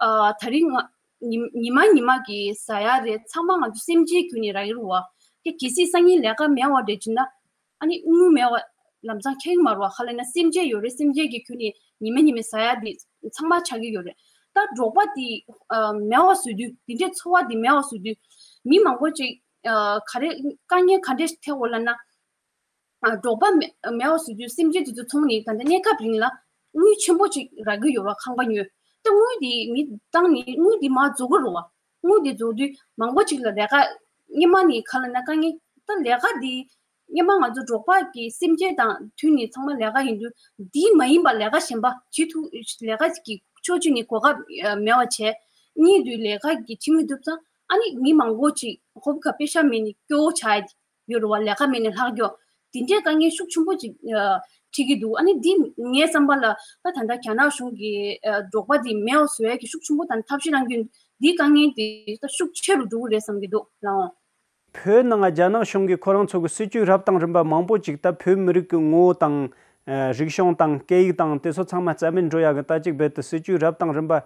ཨ་ད་རིང་ང་ཉི་ཉི་མ་ཉི་མ་གི་ཟ་ཡ་རེད། ཚང་མ་ང་ཚོ་སེམས་ཅན་བརྒྱུད་ནས་རག་གི་རེད་བ། དེ་གལ་སྲིད་སང་ཉིན་ལས་ཀ་མེད་པ་རེད་བྱས་ན། ཨ་ནི་དངུལ་མེད་པ་ལམ་སང་འཁྱེར་གྱི་མ་རེད་བ། ག་ལབ་ན་སེམས་ཅན་ཡོད་རེད། སེམས་ཅན་གྱི་བརྒྱུད་ནས་ཉི་མ་ཉི་མ་ཟ་ཡ་དེ་ཚང་མ་ཆགས་ཀྱི་ཡོད་རེད། ད་འབྲོག་པ་དེ་ཨ་མེད་པ་བཟོས་དུས། དེ་འདྲའི་འཚོ་བ་དེ་མེད་པ་བཟོས་དུས། མི་མང་པོ་ཅིག་ཨ་ག་རེ་དཀའ་ངལ་ག་འདྲས་ཐེབས་ཡོད་ལབ་ན། ཨ་འབྲོག་པ་མེད་མེད་པ་བཟོས་དུས་སེམས་ཅན་དེ་ཚོ་འཚོང་ནས་ད་ལྟ་གནས་སྐབས་རིང་ལ་དངུལ་ཆེན་པོ་ཅིག་རག་གི་ཡོད་རེད་བ། ཁང་པ་ཉོས། ད་དངུལ་དེ་མི་བཏང་ནི་དངུལ་དེ་མར་རྫོགས་ཀྱི་རེད་བ། དངུལ་དེ་རྫོགས་དུས་མང་པོ་ཅིག་ལ་ལས་ཀ་སྔོན་མ་ནས་ག་ལབ་ན་དཀའ་ངལ། ད་ལས་ཀ་དེ་སྔོན་མ་ང་ཚོ་འབྲོག་པ་གི་སེམས་ཅན་དང་མཐུན་ནས་ཚང་མ་ལས་ཀ་ཡིན་དུས། དེ་མ་ཡིན་པ་ལས་ཀ་གཞན་པ་བྱེད་ཐུབ། ལས་ཀ་གི་ཕྱོགས་གཅིག་ནས་གོ་སྐབས་མེད་པ་བྱས། གཉིས་དུས་ལས་ཀ་གི་བྱེད་མི་ཐུབ་ཙང་ཨ་ནི་མི་མང་པོ་ཅིག་ཧོབ་ཁ་པེ་ཤ་མེད་ནས་སྐྱོ་བོ་ཆགས་ཡོད་རེད་བ། ལས་ཀ་མེད་ནས་ལྷག་སྐྱོ། དེ་འདྲའི་དཀའ་ངལ་ཤུགས་ཆེན་པོ་ཅིག་ཨ། འཕྲད་ཀྱི་འདུག་ཨ་ནི་འདི་ངའི་བསམ་པ་ལ་ད་ད་ལྟ་རྒྱ་ནག་གཞུང་གིས་ཨ། འབྲོག་པ་འདི་མེད་པ་བཟོ་ཡ་གི་ཤུགས་ཆེན་པོ་དང་ཐབས་ཤེས་གནང་རྒྱུ་འདིའི་དཀའ་ངལ་འདི་ད་ཤུགས་ཆེ་རུ་འགྲོ་གི་རེད་བསམ་གྱི་འདུག་ལགས་འོང་། བོད་ནང་རྒྱ་ནག་གཞུང་གིས་ཁོ་རང་ཚོ་གི་སྲིད་ཇུས་རབ་དང་རིམ་པ་མང་པོ་ཅིག་ད་བོད་མི་རིགས་ཀྱི་ངོ་བོ་དང་། ཨ། རིག་གཞུང་དང་སྐད་ཡིག་དང་དེ་ཚོ་ཚང་མ་རྩ་མེད་འགྲོ་ཡ་གི་ད་ཅིག་རྦད་དེ་སྲིད་ཇུས་རབ་དང་རིམ་པ་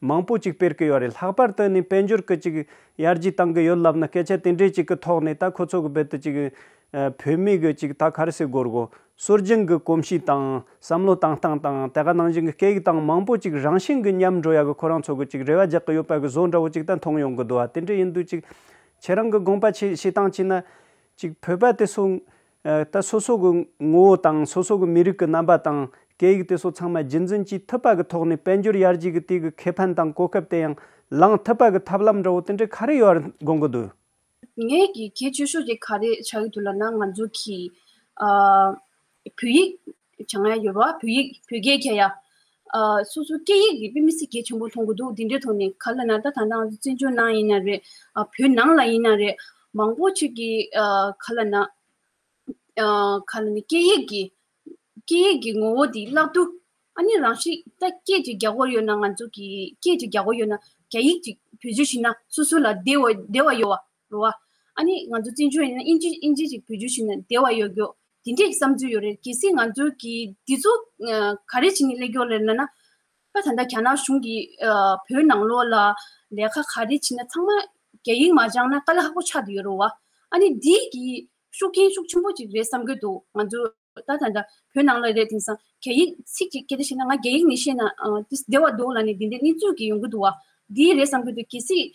མང་པོ་ཅིག་སྤེལ་གི་ཡོད་རེད། ལྷག་པར་དུ་ནི་དཔལ་འབྱོར་གི་ཅིག་ཡར་རྒྱས་བཏང་གི་ཡོད་ལབ་ན་སྐད་ཆ་དེ་འདྲའི་ཅིག་གི་ཐོག་ནས་ད་ཁོ་ཚོ་གི་རྦད་དེ་ཅིག་ཨ། བོད་མི་གི་ཅིག་ད་ག་རེ་ཟེར་དགོས་རེད་གོ། སྲོལ་རྒྱུན་གི་གོམས་གཤིས་དང་བསམ་བློ་བཏང་སྟངས་དང་དེ་ག་ནང་བཞིན་གི་སྐད་ཡིག་དང་མང་པོ་ཅིག་རང་བཞིན་གི་ཉམས་འགྲོ་ཡ་གི་ཁོ་རང་ཚོ་གི་ཅིག་རེ་བ་རྒྱག་གི་ཡོད་པ་གི་བཟོ་འདྲ་བོ་ཅིག་ད་མཐོང་ཡོང་གི་འདུག་ཨ། དེ་འདྲ་ཡིན་དུས་ཅིག་ཁྱེད་རང་གི་དགོངས་པ་ཆེ་བཤད་སྟངས་བྱས་ན། ཅིག་བོད་པ་དེ་ཚོ་ཨ། ད་སོ་སོ་གི་ངོ་བོ་དང་སོ་སོ་གི་མི་རིགས་ཀྱི་རྣམ་པ་དང་སྐད་ཡིག་དེ་ཚོ་ཚང་མ་རྒྱུན་འཛིན་བྱེད་ཐུབ་པ་གི་ཐོག་ནས་དཔལ་འབྱོར་ཡར་རྒྱས་ཀྱི་དེ་གི་ཁེ་ཕན་དང་གོ་སྐབས་དེ་ཡང་བླང་ཐུབ་པ་གི་ཐབས་ལམ་འདྲ་བོ་དེ་འདྲ་ག་རེ་ཡོད་དགོངས་ཀྱི་འདུག་ངས་ཀྱི་གལ་ཆེ་ཤོས་དེ་ག་རེ་ཆགས་ཀྱི་འདུག་ལབ་ན། ང་ཚོ་གི་ཨ། བོད་ཡིག་སྦྱང་ཡ་ཡོད་རེད་བ། བོད་ཡིག་བོད་སྐད་རྒྱག་ཡ། ཨ། སོ་སོ་སྐད་ཡིག་དེ་དཔེ་མི་སྲིད་གལ་ཆེན་པོ་མཐོང་གི་འདུག་དེ་འདྲའི་ཐོག་ནས་ག་ལབ་ན་ད་ད་ལྟ་ང་ཚོ་བཙན་བྱོལ་ནང་ཡིན་ན་རེད། ཨ། བོད་ནང་ལ་ཡིན་ན་རེད། མང་པོ་ཅིག་གིས་ཨ། ག་ལབ་ན། ཨ། ག་ལབ་ན་སྐད་ཡིག་གི་སྐད་ཡིག་གི་ངོ་བོ་དེ་བརླག་དུས། ཨ་ནི་རང་ཤི་ད་སྐད་ཅིག་རྒྱག་དགོས་ཡོད་ན། ང་ཚོ་གི་སྐད་ཅིག་རྒྱག་དགོས་ཡོད་ན་རྒྱ་ཡིག་ཅིག་བེད་སྤྱོད་བྱས་ན་སོ་སོ་ལ་བདེ་བ་བདེ་བ་ཡོད་བ་རེད་བ། ཨ་ནི་ང་ཚོ་བཙན་བྱོལ་ཡིན་ན་དབྱིན་ཇི་དབྱིན་ཇི་ཅིག་བེད་སྤྱོད་བྱས་ན་བདེ་བ་ཡོད་རྒྱུ་དེ་འདྲའི་བསམ་ཚུལ་ཡོད་རེད། གལ་སྲིད་ང་ཚོ་གི་འདི་ཚོ་ཨ། ག་རེ་བྱས་ནས་སླེབས་ཀྱི་ཡོད་རེད་ལབ་ན། ད་ད་ལྟ་རྒྱ་ནག་གཞུང་གིས་ཨ། བོད་ནང་ལོགས་ལ་ལས་ཀ་ག་རེ་བྱས་ན་ཚང་མ་རྒྱ་ཡིག་མ་སྦྱངས་ན་དཀའ་ལས་ཁག་པོ་ཆགས་བསྡད་ཡོད་རེད་བ། ཨ་ནི་འདི་གི་ཤུགས་རྐྱེན་ཤུགས་ཆེན་པོ་ཅིག་རེད་བསམ་གྱི་འདུག་ང་ཚོ་ད་ད་ལྟ་བོད་ནང་ལ་རེད། དེང་སང་རྒྱ་ཡིག་ཚིག་ཅིག་སྐད་ཆ་བཤད་ན་ང་རྒྱ་ཡིག་མི་ཤེས་ན་ཨ། དེ་བདེ་བ་འདུག་ལབ་ནས་འདི་འདྲའི་གནས་ཚུལ་གྱི་ཡོང་གི་འདུག་བ། འདི་རེད་བསམ་གྱི་འདུག་གལ་སྲིད་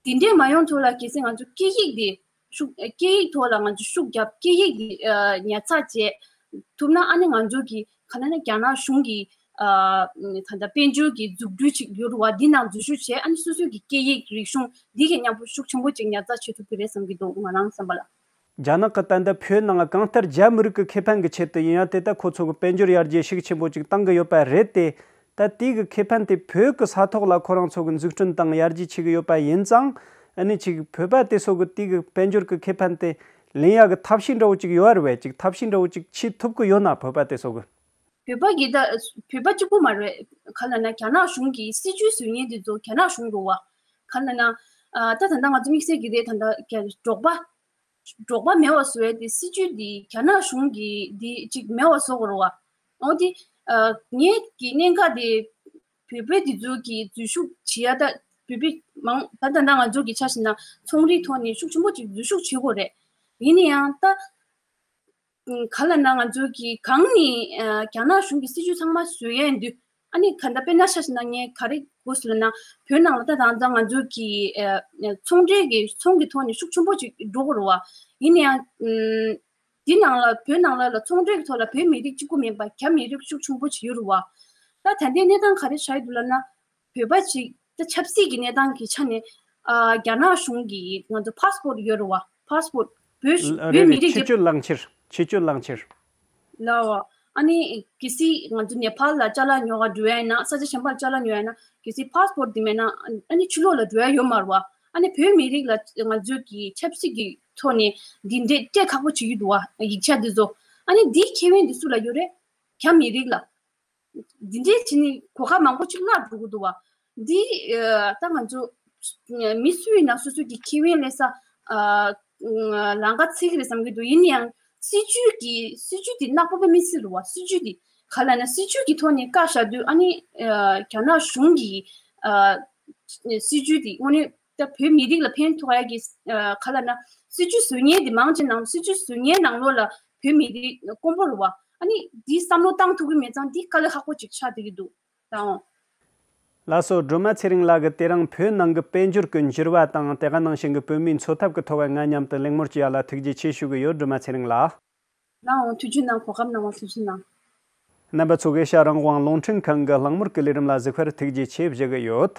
འདི་འདྲའི་མ་ཡོང་ཐུབ་ལ། གལ་སྲིད་ང་ཚོ་སྐད་ཡིག་འདི་ཤུགས་སྐད་ཡིག་ཐོག་ལ་ང་ཚོ་ཤུགས་རྒྱབ། སྐད་ཡིག་འདི་ཨ། ཉར་ཚགས་བྱེད་ཐུབ་ན། ཨ་ནི་ང་ཚོ་གི་ག་ལབ་ན་རྒྱ་ནག་གཞུང་གི་ཨ། ད་ལྟ་དཔལ་འབྱོར་གྱི་འཛུགས་སྐྲུན་ཅིག་ཡོད་རེད་བ། འདི་ནང་འཛུལ་ཞུགས་བྱས། ཨ་ནི་སོ་སོ་གི་སྐད་ཡིག་རིག་གཞུང་འདི་གི་མཉམ་པོ་ཤུགས་ཆེན་པོ་ཅིག་ཉར་ཚགས་བྱེད་ཐུབ་ཀྱི་རེད་བསམ་གྱི་འདུག་ང་རང་བསམ་པ་ལ། རྒྱ་ནག་གི་ད་ལྟ་བོད་ནང་གང་ལྟར་རྒྱ་མི་རིགས་ཀྱི་ཁེ་ཕན་གྱི་ཆེད་དུ་ཡིན་ཡང་དེ་ལྟ་ཁོ་ཚོ་གི་དཔལ་འབྱོར་ཡར་རྒྱས་ཤུགས་ཆེན་པོ་ཅིག་བཏང་གི་ཡོད་པ་རེད་དེ། ད་དེ་གི་ཁེ་ཕན་དེ་བོད་ཀྱི་ས་ཐོག་ལ་ཁོ་རང་ཚོ་གི་འཛུགས་སྐྲུན་དང་ཡར་རྒྱས་བྱེད་ཀྱི་ཡོད་པ་ཡིན་ཙང་། ཨ་ནི་ཅིག་བོད་པ་དེ་ཚོ་གི་དེ་གི་དཔལ་འབྱོར་གྱི་ཁེ་ཕན་དེ་ལེན་ཡག་གི་ཐབས་ཤེས་འདྲ་བོ་ཅིག་ཡོད་རེད་བས། ཅིག་ཐབས་ཤེས་འདྲ་བོ་ཅིག་བྱེད་ཐུབ་ཀྱི་ཡོད་ན། བོད་པ་དེ་ཚོ་གི། བོད་པ་གི་ད་བོད་པ་གཅིག་པུ་མ་རེད། ག་ལབ་ན་རྒྱ་ནག་གཞུང་གི་སྲིད་ཇུས་བཟོ་མཁན་དེ་ཚོ་རྒྱ་ནག་གཞུང་རེད་བ། ག་ལབ་ན་ཨ། ད་ད་ལྟ་ང་ཚོ་དམིགས་བསལ་གྱི་རེད། ད་ལྟ་རྒྱ་འབྲོག་པ་འབྲོག་པ་མེད་པ་བཟོ་ཡ་དེ་སྲིད་ཇུས་འདི་རྒྱ་ནག་གཞུང་གི་འདི་ཅིག་མེད་པ་བཟོ་དགོས་རེད་བ། འོ་དེ་ཨ། ངས་ཀྱི་གནད་འགག་དེ་བོད་པའི་འདི་ཚོ་གི་འཛུལ་ཞུགས་བྱེད་ཡ། ད་བོད་པའི་མང་ད་ད་ལྟ་ང་ཚོ་གི་ཆ་བཞག་ན་ཚོང་རའི་ཐོག་ནས་ཤུགས་ཆེན་པོ་ཅིག་འཛུལ་ཞུགས་བྱེད་དགོས་རེད། ཡིན་ན་ཡང་ད་ག་ལབ་ན་ང་ཚོ་གི་གང་ནས་ཨ། རྒྱ་ནག་གཞུང་གི་སྲིད་ཇུས་ཚང་མ་བཟོ་ཡ་ཡིན་དུས། ཨ་ནི་ག་ད་དཔེར་ན་ཆ་བཞག་ན་ངས་ག་རེ་དགོས་ཟེར་ན། བོད་ནང་ལ་ད་ད་ལྟ་ང་ཚོ་གི་ཨ། ཚོང་འབྲེལ་གྱི་ཚོང་གི་ཐོག་ནས་ཤུགས་ཆེན་པོ་ཅིག་འགྲོ་དགོས་རེད་བ། ཡིན་ན་ཡང་ཨ། འདི་ནང་ལ་བོད་ནང་ལ་ལ་ཚོང་འབྲེལ་གྱི་ཐོག་ལ་བོད་མི་རིགས་གཅིག་པུ་མིན་པ་རྒྱ་མི་རིགས་ཤུགས་ཆེན་པོ་ཅིག་ཡོད་རེད་བ། ད་ད་ལྟའི་གནས་སྟངས་ག་རེ་ཆགས་ཡོད་འདུག་ལབ་ན། བོད་པ་ཅིག་ད་ཆབ་སྲིད་ཀྱི་གནས་སྟངས་ཀྱི་ཆ་ནས་ཨ། རྒྱ་ནག་གཞུང་གིས་ང་ཚོ་ཕཱ་སི་པོར་ཡོད་རེད་བ། ཕཱ་སི་པོར་བོད་བོད་རེད་མི་རེད། རིགས་ཆེད་ཀྱི་སྤྱོད་གླེང་ཕྱིར། ཆེད་སྤྱོད་གླེང་ཕྱིར། ལའོ། ཨ་ནི་གལ་སྲིད་ང་ཚོ་ནེ་པཱལ་ལ་ཅ་ལག་ཉོ་ག་འགྲོ་ཡ་ཡིན་ན། ས་ཆ་གཞན་པར་ཅ་ལག་ཉོ་ཡ་ཡིན་ན། གལ་སྲིད་ཕཱ་སི་པོར་འདི་མེད་ན་ཨ་ནི་ཕྱི་ལོགས་ལ་འགྲོ་ཡ་ཡོད་མ་རེད་བ། ཨ་ནི་བོད་མི་རིགས་ལ་ང་ཚོས་ཀྱི་ཆབ་སྲིད་ཀྱི་ཐོག་ནས་འདི་འདྲས་སྤྲད་ཁག་པོ་བྱེད་ཀྱི་འདུག་བ། ཡིག་ཆ་འདི་ཚོ། ཨ་ནི་འདིའི་ཁེ་ཕན་འདི་སུ་ལ་ཡོད་རེད། རྒྱ་མི་རིགས་ལ། འདི་འདྲའི་བྱས་ནས་གོ་སྐབས་མང་པོ་ཅིག་བརླག་འགྲོ་གི་འདུག་བ། འདི་ཨ། ད་ང་ཚོ་མི་སུ་ཡིན་ན་སོ་སོ་གི་ཁེ་ཕན་ལས་ས་ཨ། ལམ་ཁ་འཚོལ་གི་རེད་བསམ་གྱི་འདུག་ཡིན་ན་ཡང་སྲིད་ཇུས་ཀྱི་སྲིད་ཇུས་འདི་ནག་པོ་དཔེ་མི་སྲིད་རེད་བ། སྲིད་ཇུས་འདི་ག་ལབ་ན་སྲིད་ཇུས་ཀྱི་ཐོག་ནས་བཀག་བཞག་དུས། ཨ་ནི་ཨ། རྒྱ་ནག་གཞུང་གི་ཨ། སྲིད་ཇུས་འདི་དངོས་གནས་ད་བོད་མི་རིགས་ལ་ཕན་ཐོགས་ཡ་གི་ཨ། ག་ལབ་ན་སྲིད་ཇུས་བཟོ་མཁན་འདི་མང་ཆེ་ནང་སྲིད་ཇུས་བཟོ་མཁན་ནང་ལོགས་ལ་བོད་མི་རིགས་དཀོན་པོ་རེད་བ། ཨ་ནི་འདི་བསམ་བློ་བཏང་ཐུབ་ཀྱི་མེད་ཙང་འདི་དཀའ་ལས་ཁག་པོ་ཅིག་ཆགས་བསྡད་ཀྱི་འདུག་ལགས་འོང་། ལགས་སོ། སྒྲོལ་མ་ཚེ་རིང་ལགས་ཀྱིས་དེ་རིང་བོད་ནང་གི་དཔལ་འབྱོར་གྱི་འགྱུར་བ་དང་དེ་ག་ནང་བཞིན་གྱི་བོད་མིའི་འཚོ་ཐབས་ཀྱི་ཐོག་ང་མཉམ་དུ་གླེང་མོལ་བྱས་ཡ་ལ་ཐུགས་རྗེ་ཆེ་ཞུ་གི་ཡོད། སྒྲོལ་མ་ཚེ་རིང་ལགས། ལགས་འོང་། ཐུགས་རྗེ་གནང་། གོ་སྐབས་གནང་བ་ཐུགས་རྗེ་གནང་། རྣམ་པ་ཚོ་གིས་ཤར་རང་དབང་རླུང་འཕྲིན་ཁང་གི་གླེང་མོལ་གྱི་ལས་རིམ་ལ་གཟིགས་པར་ཐུགས་རྗེ་ཆེ་ཞུ་གི་ཡོད།